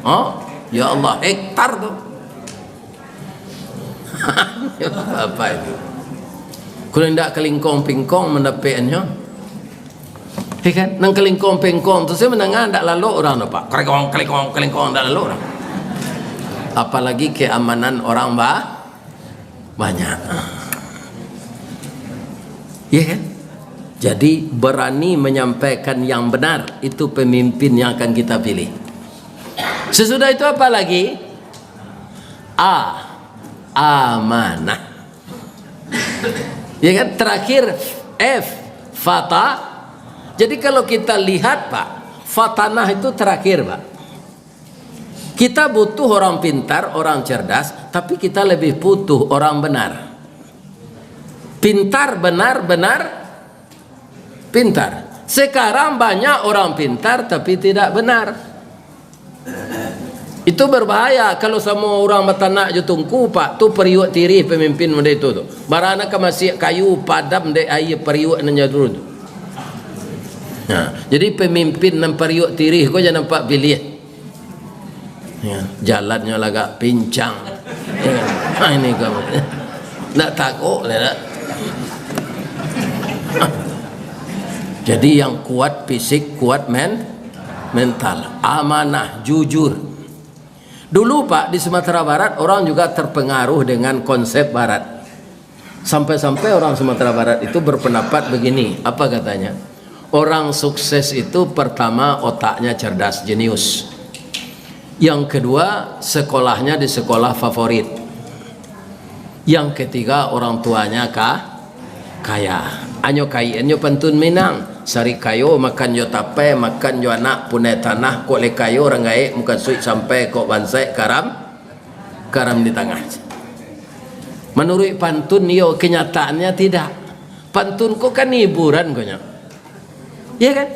Oh, ya Allah, hektar tu. Apa itu? Kalau indak kalingkong pingkong mandapekannyo. Ya kan? Nang kalingkong pingkong tu, saya mandanga ndak lalok urang tu, Pak. Kalingkong, kalingkong, kalingkong, ndak lalok urang. Apalagi keamanan orang ba-, banyak. Ya kan? Jadi, berani menyampaikan yang benar, itu pemimpin yang akan kita pilih. Sesudah itu apa lagi? A, amanah. Ya kan? Terakhir F, fata. Jadi kalau kita lihat, Pak, fatanah itu terakhir, Pak. Kita butuh orang pintar, orang cerdas, tapi kita lebih butuh orang benar. Pintar, benar, benar, pintar. Sekarang banyak orang pintar tapi tidak benar. Itu berbahaya kalau samo urang batanak jo tungku, Pak, tu pariuak tirih pamimpin model itu tu. Bara nan ka masiak kayu, padam dek aia pariuak nan jadul tu. Nah, jadi pamimpin nan pariuak tirih ko jan nampak pilih. Ya, jalannyo lagak pincang. Ya, ha, ini kamu. Ndak takut lah, ndak. Jadi yang kuat fisik, kuat men-, mental. Amanah, jujur. Dulu, Pak, di Sumatera Barat, orang juga terpengaruh dengan konsep Barat. Sampai-sampai orang Sumatera Barat itu berpendapat begini, apa katanya? Orang sukses itu pertama otaknya cerdas, jenius. Yang kedua, sekolahnya di sekolah favorit. Yang ketiga, orang tuanya ka-, kaya. Anyo kaian nyo pantun Minang. Sari kayo makan jo tapai, makan jo anak punai tanah, kok lai kayo urang gaek mukasuik sampai kok bansaik karam, karam di tangah. Manuruik pantun, iyo, kenyataannya tidak. Pantun ko kan hiburan ko nyo. Iya kan?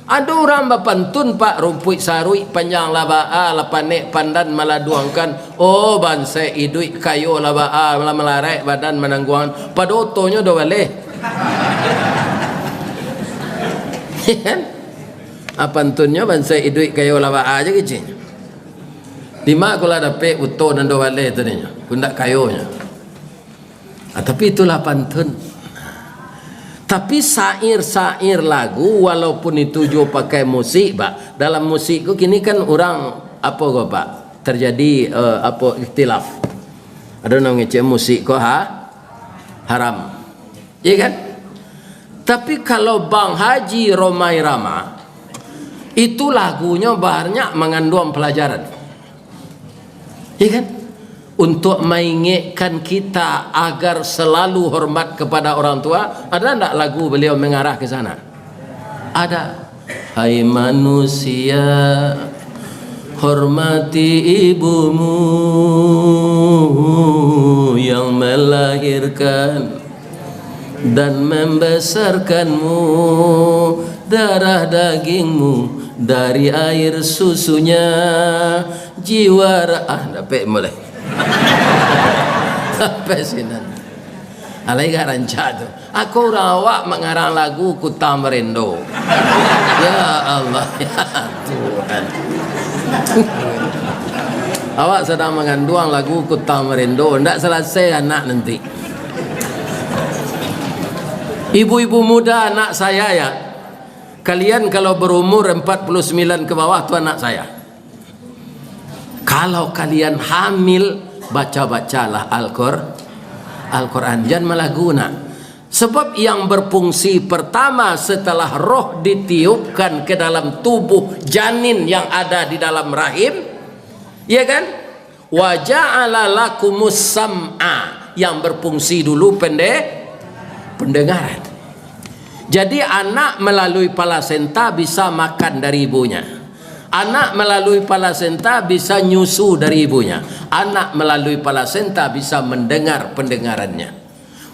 Ado urang bapantun, Pak, rumpuik saruik panjang lah baa, lah panek pandan maladuangkan, oh, bansaik iduik kayo lah baa, lah malaraik badan manangguang, pado otonyo do baleh. Kan? Ah, pantunnyo bansaik iduik kayo lah baa je keceknyo. Dima ko lah dapek buto nan do baleh tu dinyo, kundak kayonyo. Ah, tapi itulah pantun. Tapi syair-syair lagu, walaupun itu juo pakai musik, Pak. Dalam musik ko kini kan urang, apo ko, Pak? Terjadi, eh, apo, ikhtilaf. Ado nan ngecek musik ko ha-, haram. Iya kan? Tapi kalau Bang Haji Rhoma Irama, itu lagunyo banyak manganduang palajaran. Iya kan? Untuk maingekkan kita agar selalu hormat kepada orang tua, ada ndak lagu beliau mengarah ke sana? Ada. Hai manusia, hormati ibumu yang melahirkan dan membesarkanmu, darah dagingmu, dari air susunya, jiwa ra-, ah, dapek mulai. Sampai sinan. Alai agak rancak tu. Ako urang awak mangarang lagu Kutang Barendo. Ya Allah, ya Tuhan. Awak sadang manganduang lagu Kutang Barendo, ndak salasai anak nanti. Ibu-ibu muda, anak saya ya, kalian kalau berumur empat puluh sembilan ke bawah tu anak saya. Kalau kalian hamil, baca-bacalah Al-Qur-, Al-Quran. Jan malagu nak. Sebab yang berfungsi pertama setelah roh ditiupkan ke dalam tubuh janin yang ada di dalam rahim, ya kan? Wa ja'ala lakumus sam'a, yang berfungsi dulu pende-, pendengaran. Jadi, anak melalui plasenta bisa makan dari ibunya. Anak melalui plasenta bisa nyusu dari ibunya. Anak melalui plasenta bisa mendengar pendengarannya.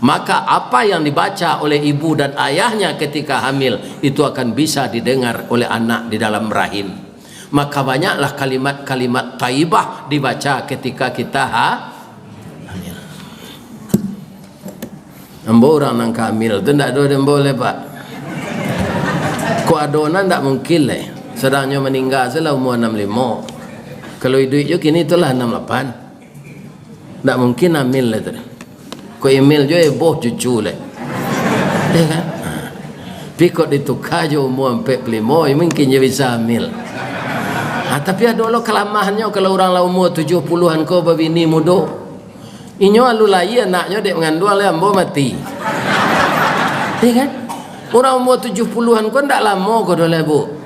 Maka, apa yang dibaca oleh ibu dan ayahnya ketika hamil, itu akan bisa didengar oleh anak di dalam rahim. Maka, banyaklah kalimat-kalimat thayyibah dibaca ketika kita ha-, hamil. Ambo urang nan ka hamil tu ndak ado di ambo lai, Pak. Kok ado nan ndak mungkin lai. Sadang nyo maningga se lah umua anam limo. Kalau iduik jo kini tu lah anam lapan. Ndak mungkin hamil lai tu. Kok hamil jo eboh cucu lai. Ya kan? Ha. Tapi kok dituka jo umua ampek puluah limo, yo mungkin jo bisa hamil. Ha, tapi ado lo kalamahannyo kalau urang lah umua tujuah puluahan ko babini mudo. Inyo alun lahia anaknyo dek manganduang lai ambo mati. Iya kan? Urang umua tujuah puluahan ko ndak lamo ko doh lai, Bu.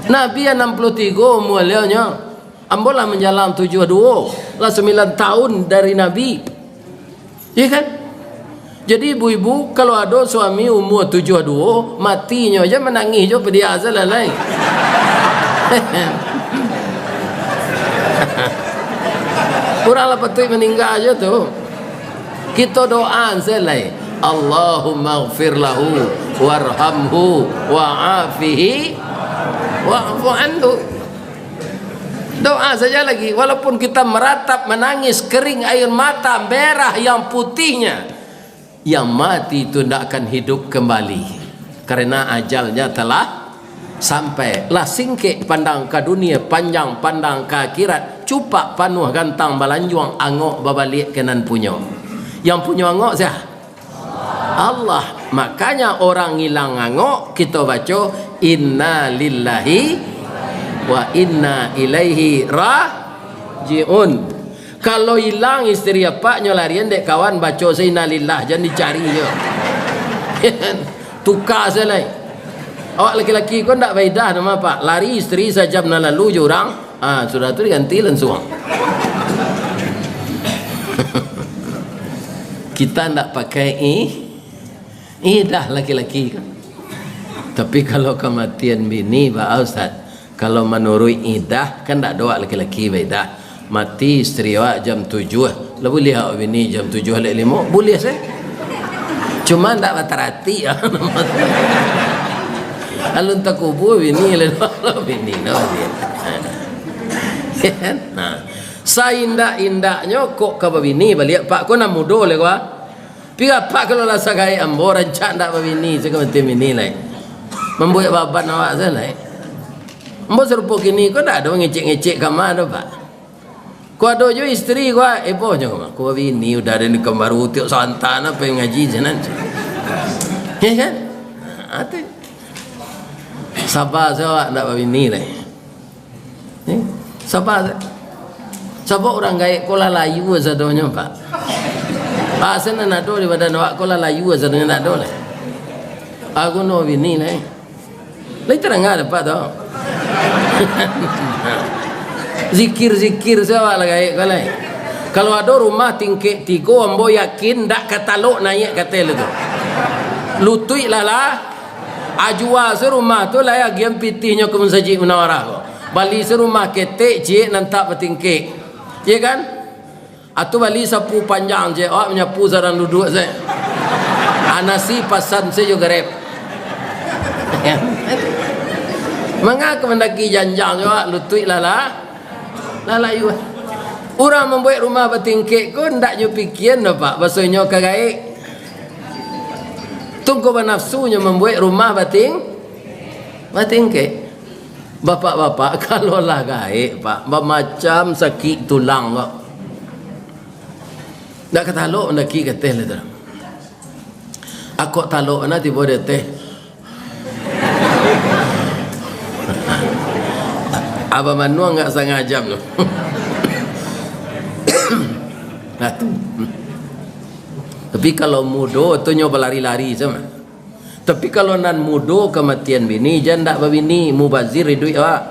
Nabi anam puluah tigo umua baliaunyo. Ambo lah manjalang tujuah duo, lah sambilan taun dari Nabi. Iya kan? Jadi ibu-ibu, kalau ado suami umua tujuah duo, matinyo aja manangih jo padiah se lah lai. Urang lah patuik maningga jo tu. Kito doa se lai. Allahumma ghfir lahu warhamhu wa'afihi wa'fu anhu. Doa saja lagi, walaupun kita meratap, menangis, kering air mata, merah yang putihnya, yang mati itu ndak akan hidup kembali, karena ajalnya telah sampai. Lah singkek pandang ka dunia, panjang pandang ka akhirat, cupak panuah gantang balanjuang, angok babaliak ka nan punyo. Yang punyo angok sia? Allah. Makanya orang ilang angok, kito baco, "Inna lillahi wa inna ilaihi raji'un." Kalau ilang isteri apak, nyo larian dek kawan, baco se innalillah, jan dicari nyo. Tuka se lai. Awak laki-laki ko ndak baidah namo, Pak. Lari isteri sajam nan lalu jo urang, ah, sudah tu diganti lansuang. Kita ndak pakai i-, idah laki-laki ko. Tapi kalau kamatian bini, Pak Ustaz, kalau manuruik idah, kan ndak ado awak laki-laki baidah. Mati isteri awak jam tujuah, lah buliah awak bini jam tujuah lek limo? Buliah se. Cuma ndak bataratik. Alun takubua bini lai, bini no bini. Kan? Nah, saindak-indaknyo kok ka babini baliak, Pak, ko nan mudo lai ko, ah. Pi Apak kalau lah sagaek ambo, rancak ndak babini, sakamantian bini lai. Mambuek baban awak se lai. Ambo sarupo kini ko ndak ado ngecek-ngecek kama doh, Pak. Ko ado jo istri ko, ah, eboh nyo, ko babini udah ado nikah baru, tiok santa na pai ngaji sinan. Ya kan? Ha, tu. Saba se awak ndak babini lai. Eh, saba se. Sabab urang gaek ko lah layu sadonyo, Pak. Asa nan ado di badan awak ko lah layu sadonyo, ndak ado lai. Aku no bini lai. Lai tadanga dapek tu. Zikir-zikir se awak lah gaek ko lai. Kalau ado rumah tingkek tigo, ambo yakin ndak ka talok naiak ka ateh tu. Lutuik lah lah. Ajua se rumah tu lai, agian pitihnyo ka Masajik Munawarah ko. Bali se rumah ketek, ciek, nan tak batingkek. Iya kan? Atu bali sapu panjang je, awak manyapu sadang duduak se. Ah, nasi pasan se jo Grab. Manga ka mandaki janjang jo awak, lutuik lah lah. Lah layu. Urang mambuek rumah batingkek ko ndak nyo pikian doh, Pak, baso inyo ka gaek. Tungko banafsu nyo mambuek rumah bating-, batingkek. Bapak-bapak, kalau lah gaek, Pak, bamacam sakik tulang ko. Ndak ka talok mandaki ka ateh lai tu. Akok talok na tibo di ateh. Abah manuang agak satangah jam tu. Nah, tu. Tapi kalau mudo tu nyo balari-lari sama. Tapi kalau nan mudo kamatian bini, jan ndak babini, mubazir iduik awak.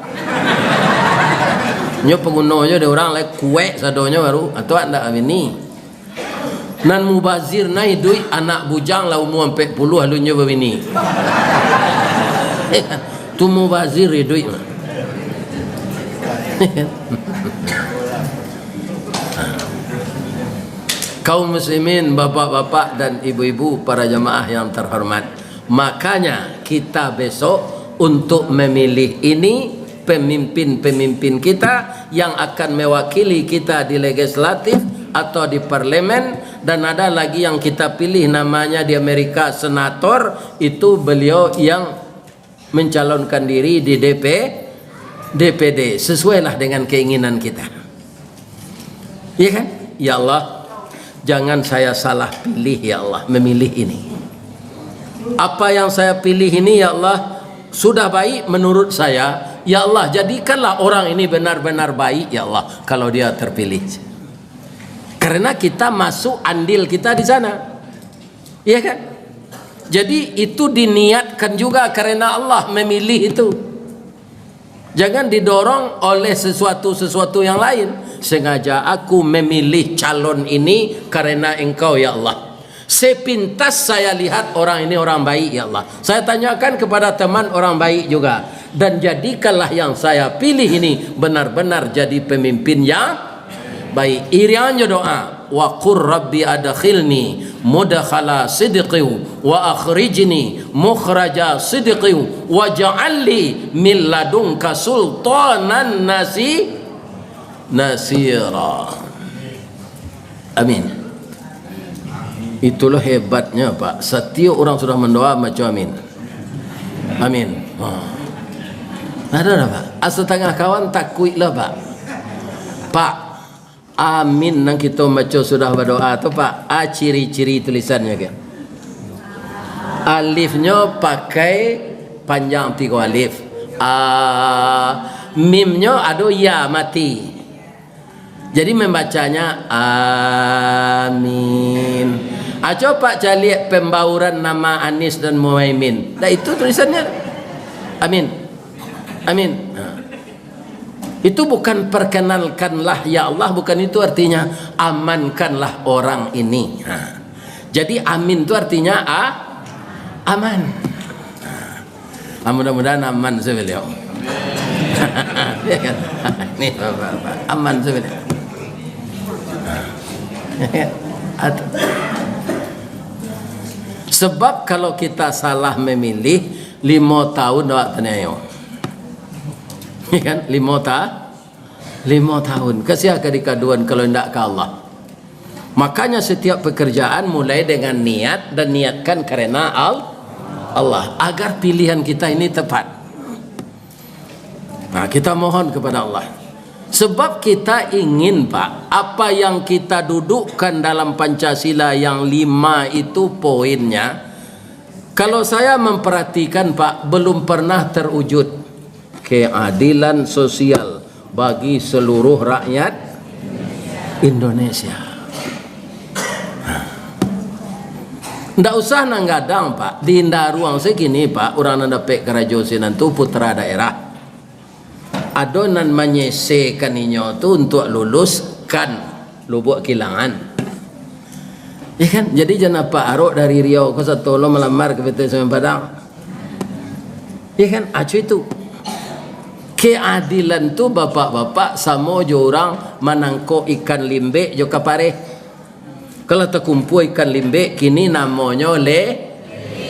Nyo paguno jo dek urang lai, kuek sadonyo baru, atau ndak babini. Nan mubazir na iduik anak bujang lah umua ampek puluah alun nyo babini. Tu mubazir iduik. Kaum muslimin, bapak-bapak dan ibu-ibu, para jamaah yang terhormat, makanya kita besok untuk memilih ini pemimpin-pemimpin kita yang akan mewakili kita di legislatif atau di parlemen, dan ada lagi yang kita pilih namanya di Amerika senator, itu beliau yang mencalonkan diri di D P, D P D, sesuailah dengan keinginan kita. Iya kan? Ya Allah, jangan saya salah pilih, ya Allah, memilih ini. Apa yang saya pilih ini, ya Allah, sudah baik menurut saya. Ya Allah, jadikanlah orang ini benar-benar baik, ya Allah, kalau dia terpilih. Karena kita masuk andil kita di sana. Iya kan? Jadi, itu diniatkan juga karena Allah memilih itu. Jangan didorong oleh sesuatu-sesuatu yang lain. Sengaja aku memilih calon ini karena Engkau, ya Allah. Sepintas saya lihat orang ini orang baik, ya Allah. Saya tanyakan kepada teman orang baik juga. Dan jadikanlah yang saya pilih ini benar-benar jadi pemimpin yang baik. Iriang jo doa. Wa qur rabbi adkhilni mudkhala sidqin wa akhrijni mukhraja sidqin waj'al li min ladunka sultanan nasi-, nasira. Amin. Itulah hebatnya, Pak. Satiok urang sudah mandoa, baco amin. Amin. Ha. Ado dah, Pak? Asa tangah kawan takuik lah, Pak. Pak, amin nan kito baco sudah badoa tu, Pak, a ciri-ciri tulisannyo ke? Alifnyo pakai panjang tigo alif. A, mimnyo ado ya mati. Jadi, membacanya, "Amin." Aco Pak caliak pembauran nama Anies dan Muhaimin. Dah itu tulisannya. Amin. Amin. Ha. Itu bukan "Perkenalkanlah, ya Allah", bukan itu artinya, "Amankanlah orang ini." Ha. Jadi, amin itu artinya a-, aman. Ha. Ah, mudah-mudahan aman sajo baliau. Ya kan? Ni, bapak-bapak. Aman sajo baliau. At-, sebab kalau kita salah memilih, Limo tahun awak taniayo. Ya kan? Limo ta-, limo tahun. Ka sia ka dikaduan kalau indak ka Allah? Makanya setiap pekerjaan mulai dengan niat dan niatkan karena Al-, Allah, agar pilihan kita ini tepat. Nah, kita mohon kepada Allah. Sebab kita ingin, Pak, apa yang kita dudukkan dalam Pancasila yang lima itu poinnya, kalau saya memperhatikan, Pak, belum pernah terwujud keadilan sosial bagi seluruh rakyat Indonesia. Ndak usah nan gadang, Pak. Di Indaruang se kini, Pak, urang nan dapek karajo sinan tu putra daerah. Ado nan manyesekan inyo tu untuak luluskan Lubuak Kilangan. Ya kan? Jadi jan apak arok dari Riau ko sato lo malamar ka P T S M N Padang. Ya kan? Acu itu. Keadilan tu, bapak-bapak, samo jo urang manangkok ikan limbek jo kapareh. Kalau takumpua ikan limbek, kini namonyo le-,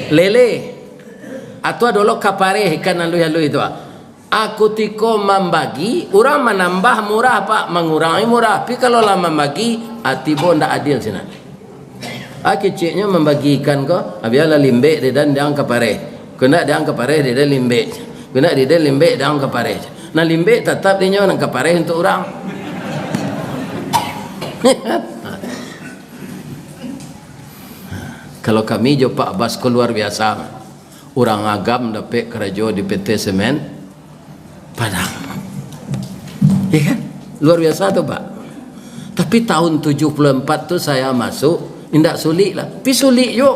lele. Atau ado lo kapareh ikan aluih-aluih tu, ah. A, kutiko mambagi, urang manambah murah, Pak, mangurangi murah. Tapi kalau lah mambagi, a, tibo ndak adil sinan. A, keceknyo mambagi ikan ko, a, bialah limbek di dan diang kapareh. Kok ndak diang kapareh di dan limbek. Kok ndak di dan limbek diang kapareh. Nah, limbek tatap dinyo, nan kapareh untuak urang. Kalau kami jo Pak Bas ko luar biasa. Urang Agam dapek karajo di P T Semen Padang. Ya kan? Luar biasa tu, Pak. Tapi tahun tujuh puluh empat tu saya masuk, indak sulik lah. Tapi sulik jo.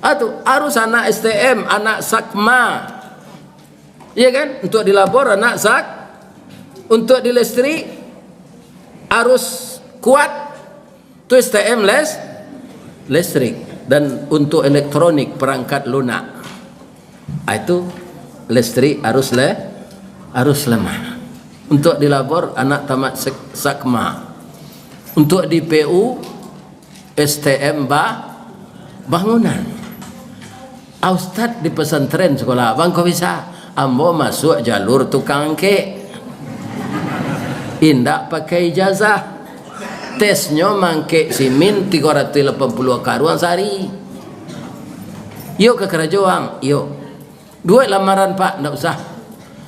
Ah, tu, harus anak S T M, anak Sakma. Ya kan? Untuk di labor, anak Sak-, untuk di listrik, harus kuat. Tu S T M les-, listrik. Dan untuk elektronik, perangkat lunak. Ah, itu listrik harus le-, harus lemah. Untuk di labor, anak tamat sek-, Sakma. Untuk di P U, S T M ba-, bangunan. Ah, ustad di pesantren sekolah, bang, kok bisa? Ambo masuak jalur tukang angkek. Indak pakai ijazah. Tesnyo mangkek simin tigo ratuih lapan puluah karuang sahari. Iyo ka karajo, ang? Iyo. Buek lamaran, Pak, ndak usah.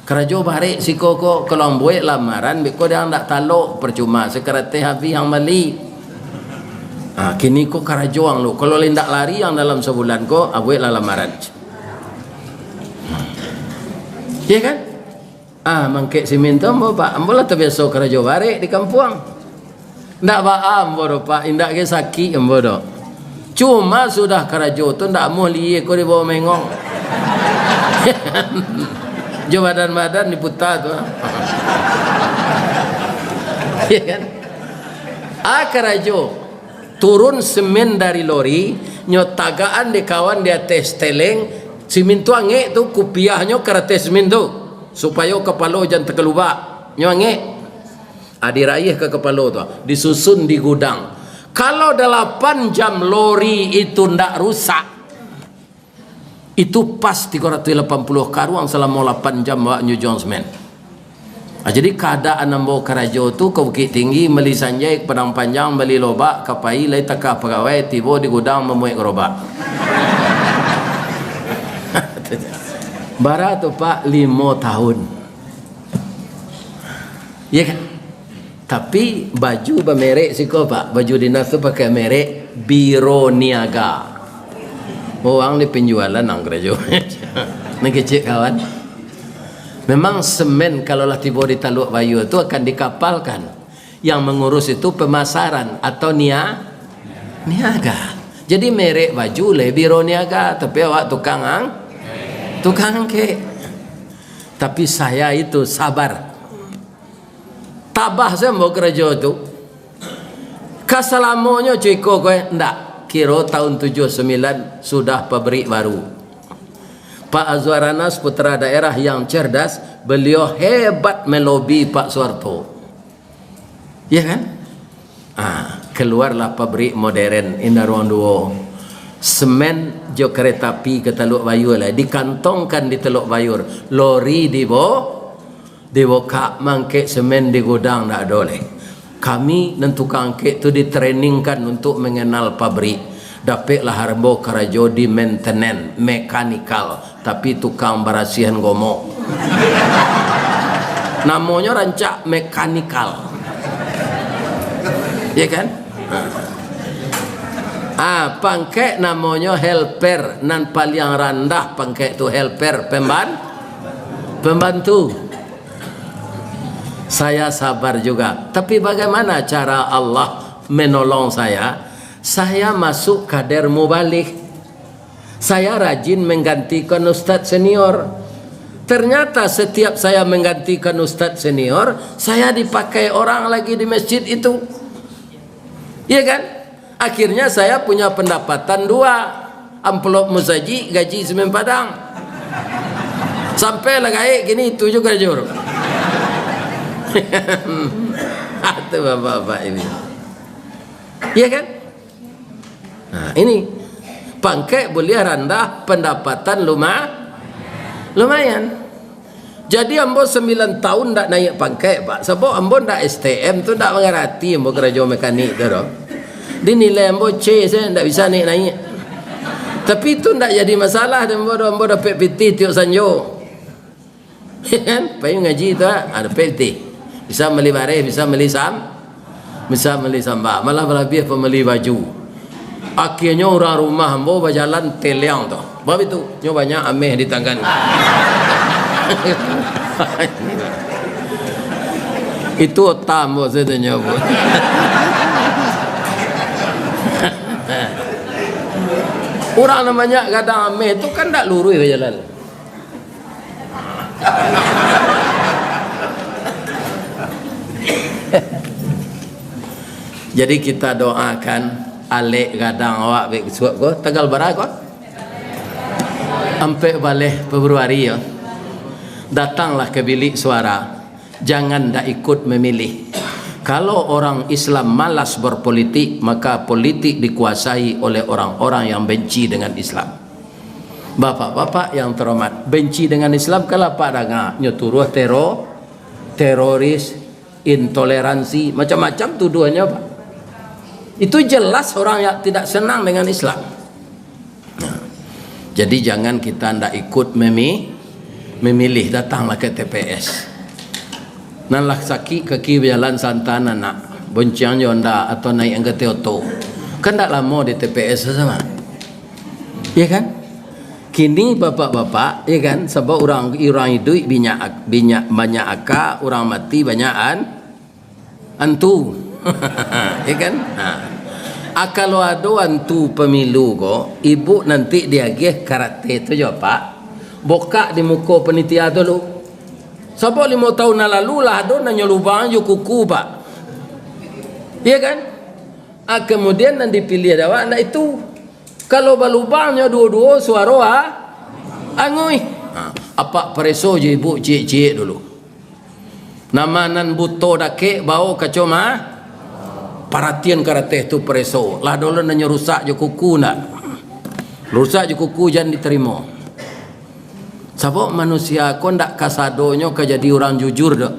Karajo barek siko ko, kalau ambo buek lamaran, beko diang ndak talok, percuma sakarateh habih ang bali. Ah, kini ko karajo ang lo. Kalau indak lari ang dalam sabulan ko, ah, bueklah lamaran. Ya kan? Ah, mangkek simin tu ambo, Pak. Ambo lah tabiaso karajo barek di kampuang. Ndak baa ambo doh, Pak, indak ge sakik ambo doh. Cuma sudah karajo tu ndak amuah lihia ko dibawa mengong. Jo badan-badan diputa tu. Ya kan? Ah, karajo. Turun semen dari lori, nyo tagakan dek kawan di ateh steleng, simin tu angek tu, kupiahnyo ka ateh semen tu, supayo kapalo jan takalubak. Nyo angek. Ah, diraih ka kapalo tu, ah, disusun di gudang. Kalau dalapan jam lori itu ndak rusak, itu pas tigo ratuih lapan puluah karuang salamo lapan jam awak nyujuang semen. Ah, jadi kaadaan ambo karajo tu ka Bukittinggi, bali sanjai ka Padang Panjang, bali lobak ka pai, lai takah pagawai, tibo di gudang mamuek garobak. Bara tu, Pak, limo tahun. Ya kan? Tapi baju bamerek siko, Pak. Baju dinas tu pakai merek Biro Niaga. Urang di penjualan nang karajo. Nan kecek kawan. Memang semen kalau lah tibo di Taluak Bayua tu akan dikapalkan. Yang mengurus itu pemasaran atau nia-, niaga. Jadi merek baju le Biro Niaga, tapi awak tukang ang-, tukang angkek. Tapi saya itu sabar. Tabah sajo ambo karajo tu. Ka salamonyo cuko ko, eh, ndak. Kiro tahun tujuah sambilan sudah pabrik baru. Pak Azwar Anas, putra daerah yang cerdas, beliau hebat melobi Pak Soeharto. Ya kan? Ah, keluarlah pabrik modern Indaruang Duo. Semen jo kereta api ka Telok Bayur lai, dikantongkan di Telok Bayur, lori dibo-, dibukak, mangkek semen di gudang ndak ado lai. Kami nan tukang angkek tu ditrainingkan untuk mengenal pabrik. Dapeklah ambo karajo di maintenance, mekanikal, tapi tukang barasiahan gomok. Namonyo rancak mekanikal. Ya kan? Ah, pangkek namonyo helper, nan paliang randah pangkek tu helper, pemban-, pembantu. Saya sabar juga. Tapi bagaimana cara Allah menolong saya? Saya masuk kader mubalih. Saya rajin menggantikan ustadz senior. Ternyata setiap saya menggantikan ustadz senior, saya dipakai orang lagi di masjid itu. Iya kan? Akhirnya saya punya pendapatan dua. Amplop musajik, gaji Semen Padang. Sampai lah gaek kini itu juga, Jur. Itu bapak-bapak ini. Iya kan? Nah, ini. Pangkek buliah randah, pendapatan luma-, lumayan. Jadi, ambo sambilan tahun ndak naiak pangkek, Pak. Sabab ambo ndak S T M tu, ndak mangarati ambo karajo mekanik tu doh. Dinilai ambo C saja, ndak bisa naiak-naiak. Tapi, itu ndak jadi masalah dek ambo doh, ambo dapek pitih tiok sanjo. Kan? Pai mangaji tu, ah, dapek pitih. Bisa mali bareh, bisa mali sam-, bisa mali samba, malah balabiah pambali baju. Akhirnyo urang rumah ambo bajalan teliang tu. Bab itu, nyo banyak ameh di tangan. Itu otak ambo sajo nyo, Bu. Urang nan banyak gadang ameh tu kan ndak luruih bajalan. Jadi kita doakan alek gadang awak bisuak ko, tanggal bara ko? Ampek baleh Februari yo. Datanglah ke bilik suara. Jangan ndak ikut memilih. Kalau orang Islam malas berpolitik, maka politik dikuasai oleh orang-orang yang benci dengan Islam. Bapak-bapak yang terhormat, benci dengan Islam, kalau Apak danga, nyo tuduah tero-, teroris, intoleransi, macam-macam tuduhannyo, Pak. Itu jelas orang yang tidak senang dengan Islam. Nah, jadi jangan kita ndak ikut memi-, memilih, datanglah ke T P S. Nan lah sakik kaki bajalan santan anak, bonceng jo Honda atau naik angkatan oto. Kan ndak lamo di T P S tu sama. Ya kan? Kini bapak-bapak, ya kan, sabab urang, urang iduik banyak, banyak, banyak aka, urang mati banyak an-, antu. Ya kan? Ha. Ah, kalau ado antu pemilu ko, ibu nanti diagiah karate tu jo apak, bokak di muko panitia tu lu. Sabab limo tahun nan lalu lah ado nan nyo lubang jo kuku, Pak. Ya kan? Ah, kemudian nan dipiliah dek awak ndak itu. Kalau balubangnyo duo-duo, suaro a-, anguih. Ha, apak pareso jo ibu ciek-ciek dulu. Nama nan buto dakek bao kaco ma-, paratian karateh tu pareso. Lah dolo nanyo rusak jo kuku ndak? Rusak jo kuku jan ditarimo. Sabab manusia ko ndak kasadonyo ka jadi urang jujur doh.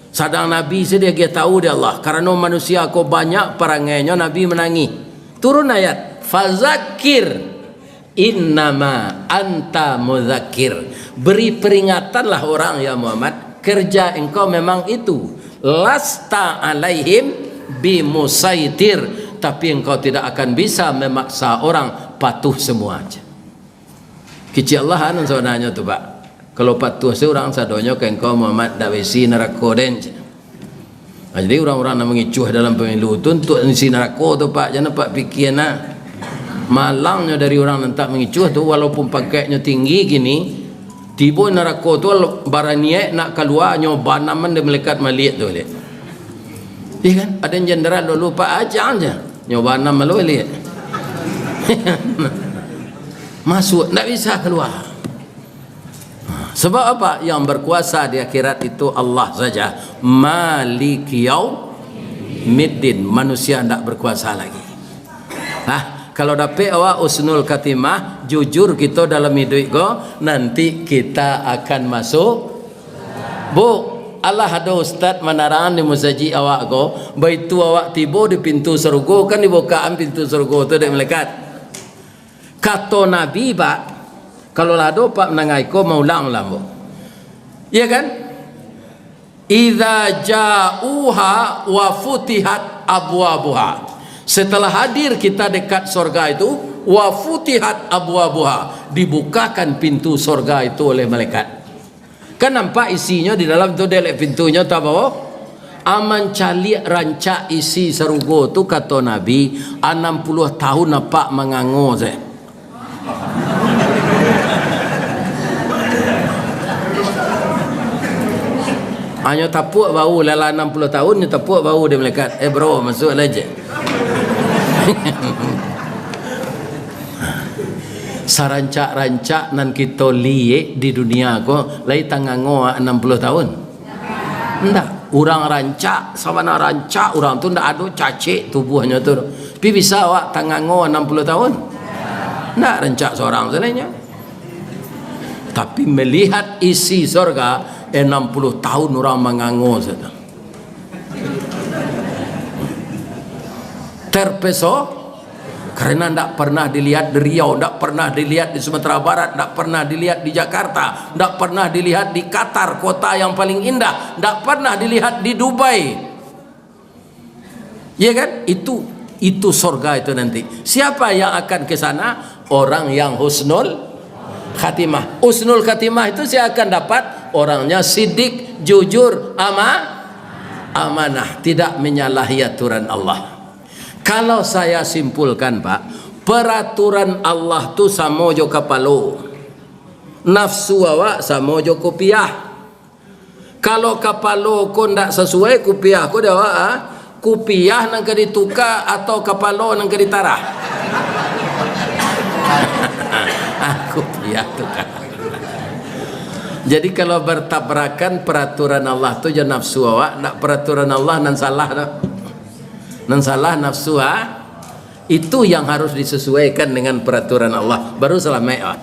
Sadang Nabi se diagiah tahu dek Allah, karano manusia ko banyak parangainyo, Nabi manangih. Turun ayat, "Fazakir, innama anta muzakir." Beri peringatanlah orang, ya Muhammad, kerja engkau memang itu. "Lasta alaihim bimusaitir," tapi engkau tidak akan bisa memaksa orang patuh semua. Kecek Allah nan sabananyo tu, Pak. Kalau patuh se urang sadonyo ka engkau, Muhammad, dak baisi narako den. Ha, jadi urang-urang nan mangicuah dalam pemilu tu untuak isi narako tu, Pak. Jan Apak pikia nah. Malangnyo dari urang nan tak mangicuah tu, walaupun pangkeknyo tinggi kini, tibo narako tu, baraniaik nak kalua, nyo banaman dek malaikat Malik tu, dek. Iya kan? Ado jenderal dulu, Pak, ajang se. Nyo banam malu baliak. Masuak, ndak bisa kalua. Sebab apa? Yang berkuasa di akhirat itu Allah saja. Maliki yaumiddin. Manusia ndak berkuasa lagi. Nah, Kalau dapek awak husnul khatimah, jujur kito dalam iduik ko, nanti kita akan masuk. Bu, alah ado ustaz manarang di musajik awak ko, baitu awak tibo di pintu sarugo, kan dibukaan pintu sarugo tu dek malaikat. Kato Nabi, Pak, kalau lah ado, Pak, mandanga iko, maulang lah, Bu. Iya kan? "Idza ja'uha wa futihat abwabuha." Setelah hadir kita dekat sorga itu, "wa futihat abwabuha," dibukakan pintu sorga itu oleh malaikat. Kan nampak isinyo di dalam tu, dek pintunyo tabawo. Aman caliak rancak isi sarugo tu, kato Nabi, anam puluah tahun apak mangango se. Hanyo tapuak bahu, lah lah anam puluah tahun, nyo tapuak bahu dek malaikat. "Eh, bro, masuak lah je." Sarancak-rancak nan kito liek di dunia ko, lai tangango anam puluah tahun? Ndak. Urang rancak, sabana rancak urang tu, ndak ado cacek tubuahnyo tu. Tapi bisa awak tangango anam puluah tahun? Ndak, rancak sorang sajo nyo. Tapi melihat isi sorga, anam puluah tahun urang mangango sajo. Terpeso-, karena ndak pernah dilihat di Riau, ndak pernah dilihat di Sumatera Barat, ndak pernah dilihat di Jakarta, ndak pernah dilihat di Qatar, kota yang paling indah, ndak pernah dilihat di Dubai. Iya kan? Itu, itu sorga itu nanti. Siapa yang akan ke sana? Orang yang husnul khatimah. Husnul khatimah itu siapa akan dapat? Orangnya sidik, jujur, ama-, amanah, tidak menyalahi aturan Allah. Kalau saya simpulkan, Pak, peraturan Allah tu samo jo kapalo. Nafsu awak samo jo kupiah. Kalau kapalo ko ndak sasuai kupiah ko, dek awak, ah, kupiah nan ka dituka atau kapalo nan ka ditarah? Ah, kupiah tuka. Jadi, kalau bertabrakan peraturan Allah tu jo nafsu awak, ndak peraturan Allah nan salah tu. Nan salah nafsu, ah. Itu yang harus disesuaikan dengan peraturan Allah, baru salamaik awak.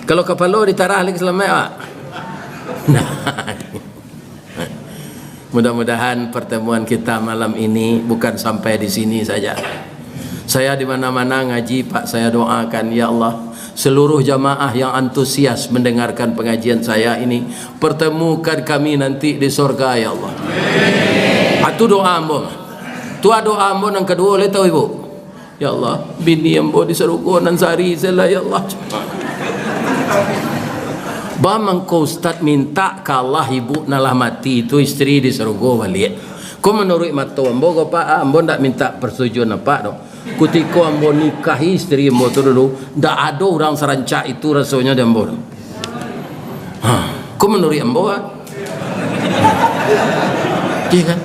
Kalau kapalo ditarah lagi, salamaik awak? Nah. Mudah-mudahan pertemuan kita malam ini bukan sampai di sini saja. Saya di mana-mana ngaji, Pak, saya doakan, ya Allah, seluruh jamaah yang antusias mendengarkan pengajian saya ini, pertemukan kami nanti di sorga, ya Allah. Itu doa ambo. Tu doa ambo nan kaduo, lai tahu, Ibu? Ya Allah, bini ambo di sarugo nan sari se lah, ya Allah. Ba mangko ustaz minta ka Allah, ibu nan lah mati tu, isteri di sarugo baliak. Ko manuruik mato ambo ko, Pak, ambo ndak minta persetujuan apak doh. Kutiko ambo nikahi isteri ambo tu dulu, ndak ado urang sarancak itu rasonyo di ambo tu. Ha, ko manuruik ambo, ah. Iya kan?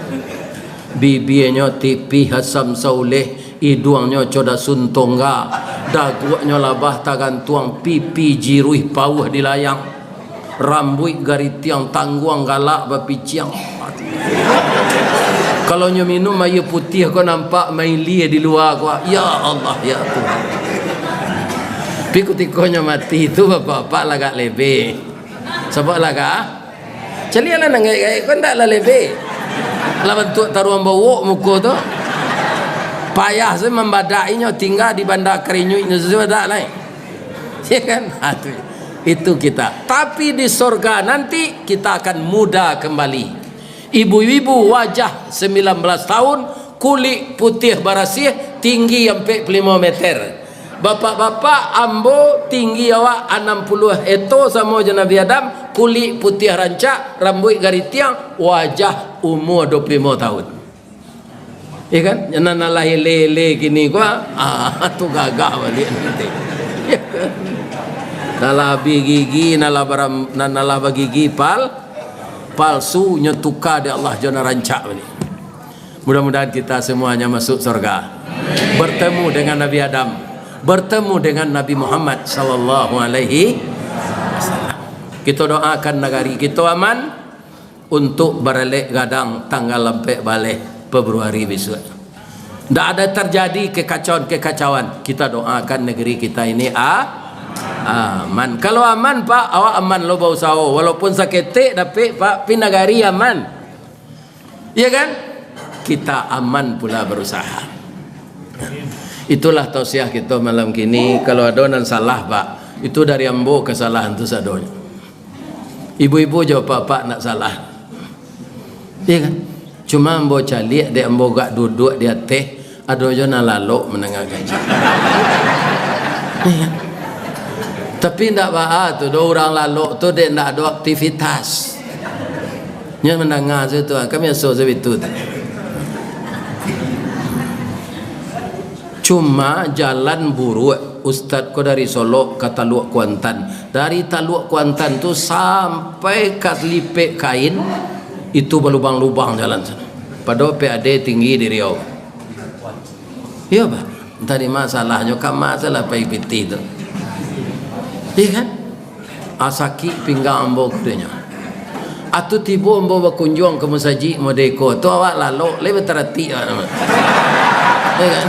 Bibianyo tipih asam sauleh, iduangnyo co dasun tongga, daguaknyo labah tagantuang, pipi jiruih pauah di layang, rambuik garitiang tangguang galak bapiciang. Kalau nyo minum aia putiah ko nampak mailia di lua ko, ya Allah, ya Tuhan. Tapi kutikonyo mati tu, bapak-bapak lagak lebeh. Sabab lagak Caliaklah nan gaek-gaek ko, ndak lah lebeh. Lah bantuak taruang bawok muko tu. Payah se mambadak inyo, tingga di banda karinyuik nyo sajo badak lai. Ya kan? Ha, tu. Itu kita. Tapi di sorga nanti kita akan muda kembali. Ibu-ibu wajah sembilan belas tahun, kulik putiah barasiah, tinggi ampek puluah limo meter. Bapak-bapak, ambo tinggi awak anam puluah eto samo jo Nabi Adam, kulik putiah rancak, rambuik garitiang, wajah umua dua puluah limo tahun. Iya kan? Nan alah ele-ele kini ko, ah, tu gagah baliak nanti. Iya kan? Nan alah bagigi, nan alah baram-, nan alah bagigi pal-, palsu, nyo tuka dek Allah jo nan rancak baliak. Mudah-mudahan kita semuanya masuk surga. Bertemu dengan Nabi Adam, bertemu dengan Nabi Muhammad sallallahu alaihi wasallam. Kita doakan negari kita aman untuk baralek gadang tanggal ampek baleh Februari besok. Ndak ada terjadi kekacauan-kekacauan. Kita doakan negeri kita ini a-, aman. Kalau aman, Pak, awak aman lo bausaho. Walaupun saketek dapek, Pak, pi nagari aman. Iya kan? Kita aman pula berusaha. Itulah tausiah kita malam kini. Kalau ada nan salah, Pak, itu dari ambo kesalahan tu sadonyo. Ibu-ibu jo apak-apak ndak salah. Iya kan? Cuma ambo caliak, dek ambo gak duduak di ateh, ado jo nan lalok mandanga kaji. Iya kan? Tapi ndak baa tu doh, urang lalok tu dek ndak ado aktivitas. Nyo mandanga sajo tu, kan biaso sajo itu tu. Cuma jalan buruak, Ustad ko dari Solok ka Taluak Kuantan. Dari Taluak Kuantan tu sampai ka Lipek Kain, itu balubang-lubang jalan sana. Padahal P A D tinggi di Riau. Iyo, Pak. Entah di ma salahnyo, kama salah pai pitih tu. Iya kan? Ah, sakik pinggang ambo, katonyo. Atu tibo ambo bakunjuang ka musajik modeko, tu awak lalok, lai bataratik awak tu. Ya kan?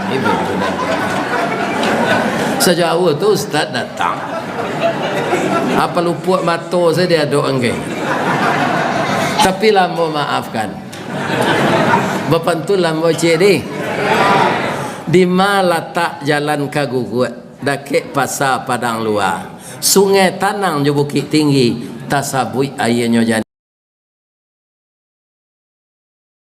Ibo tu dah. Sajauah tu ustaz datang. Apa lupuak mato sajo diadok angke. Tapi lah ambo maafkan. Bapantun lah ambo ciek dih. Di ma latak jalan ka Guguak? Dakek Pasa Padang Lua, Sungai Tanang jo Bukik Tinggi, tasabuik aianyo jan-.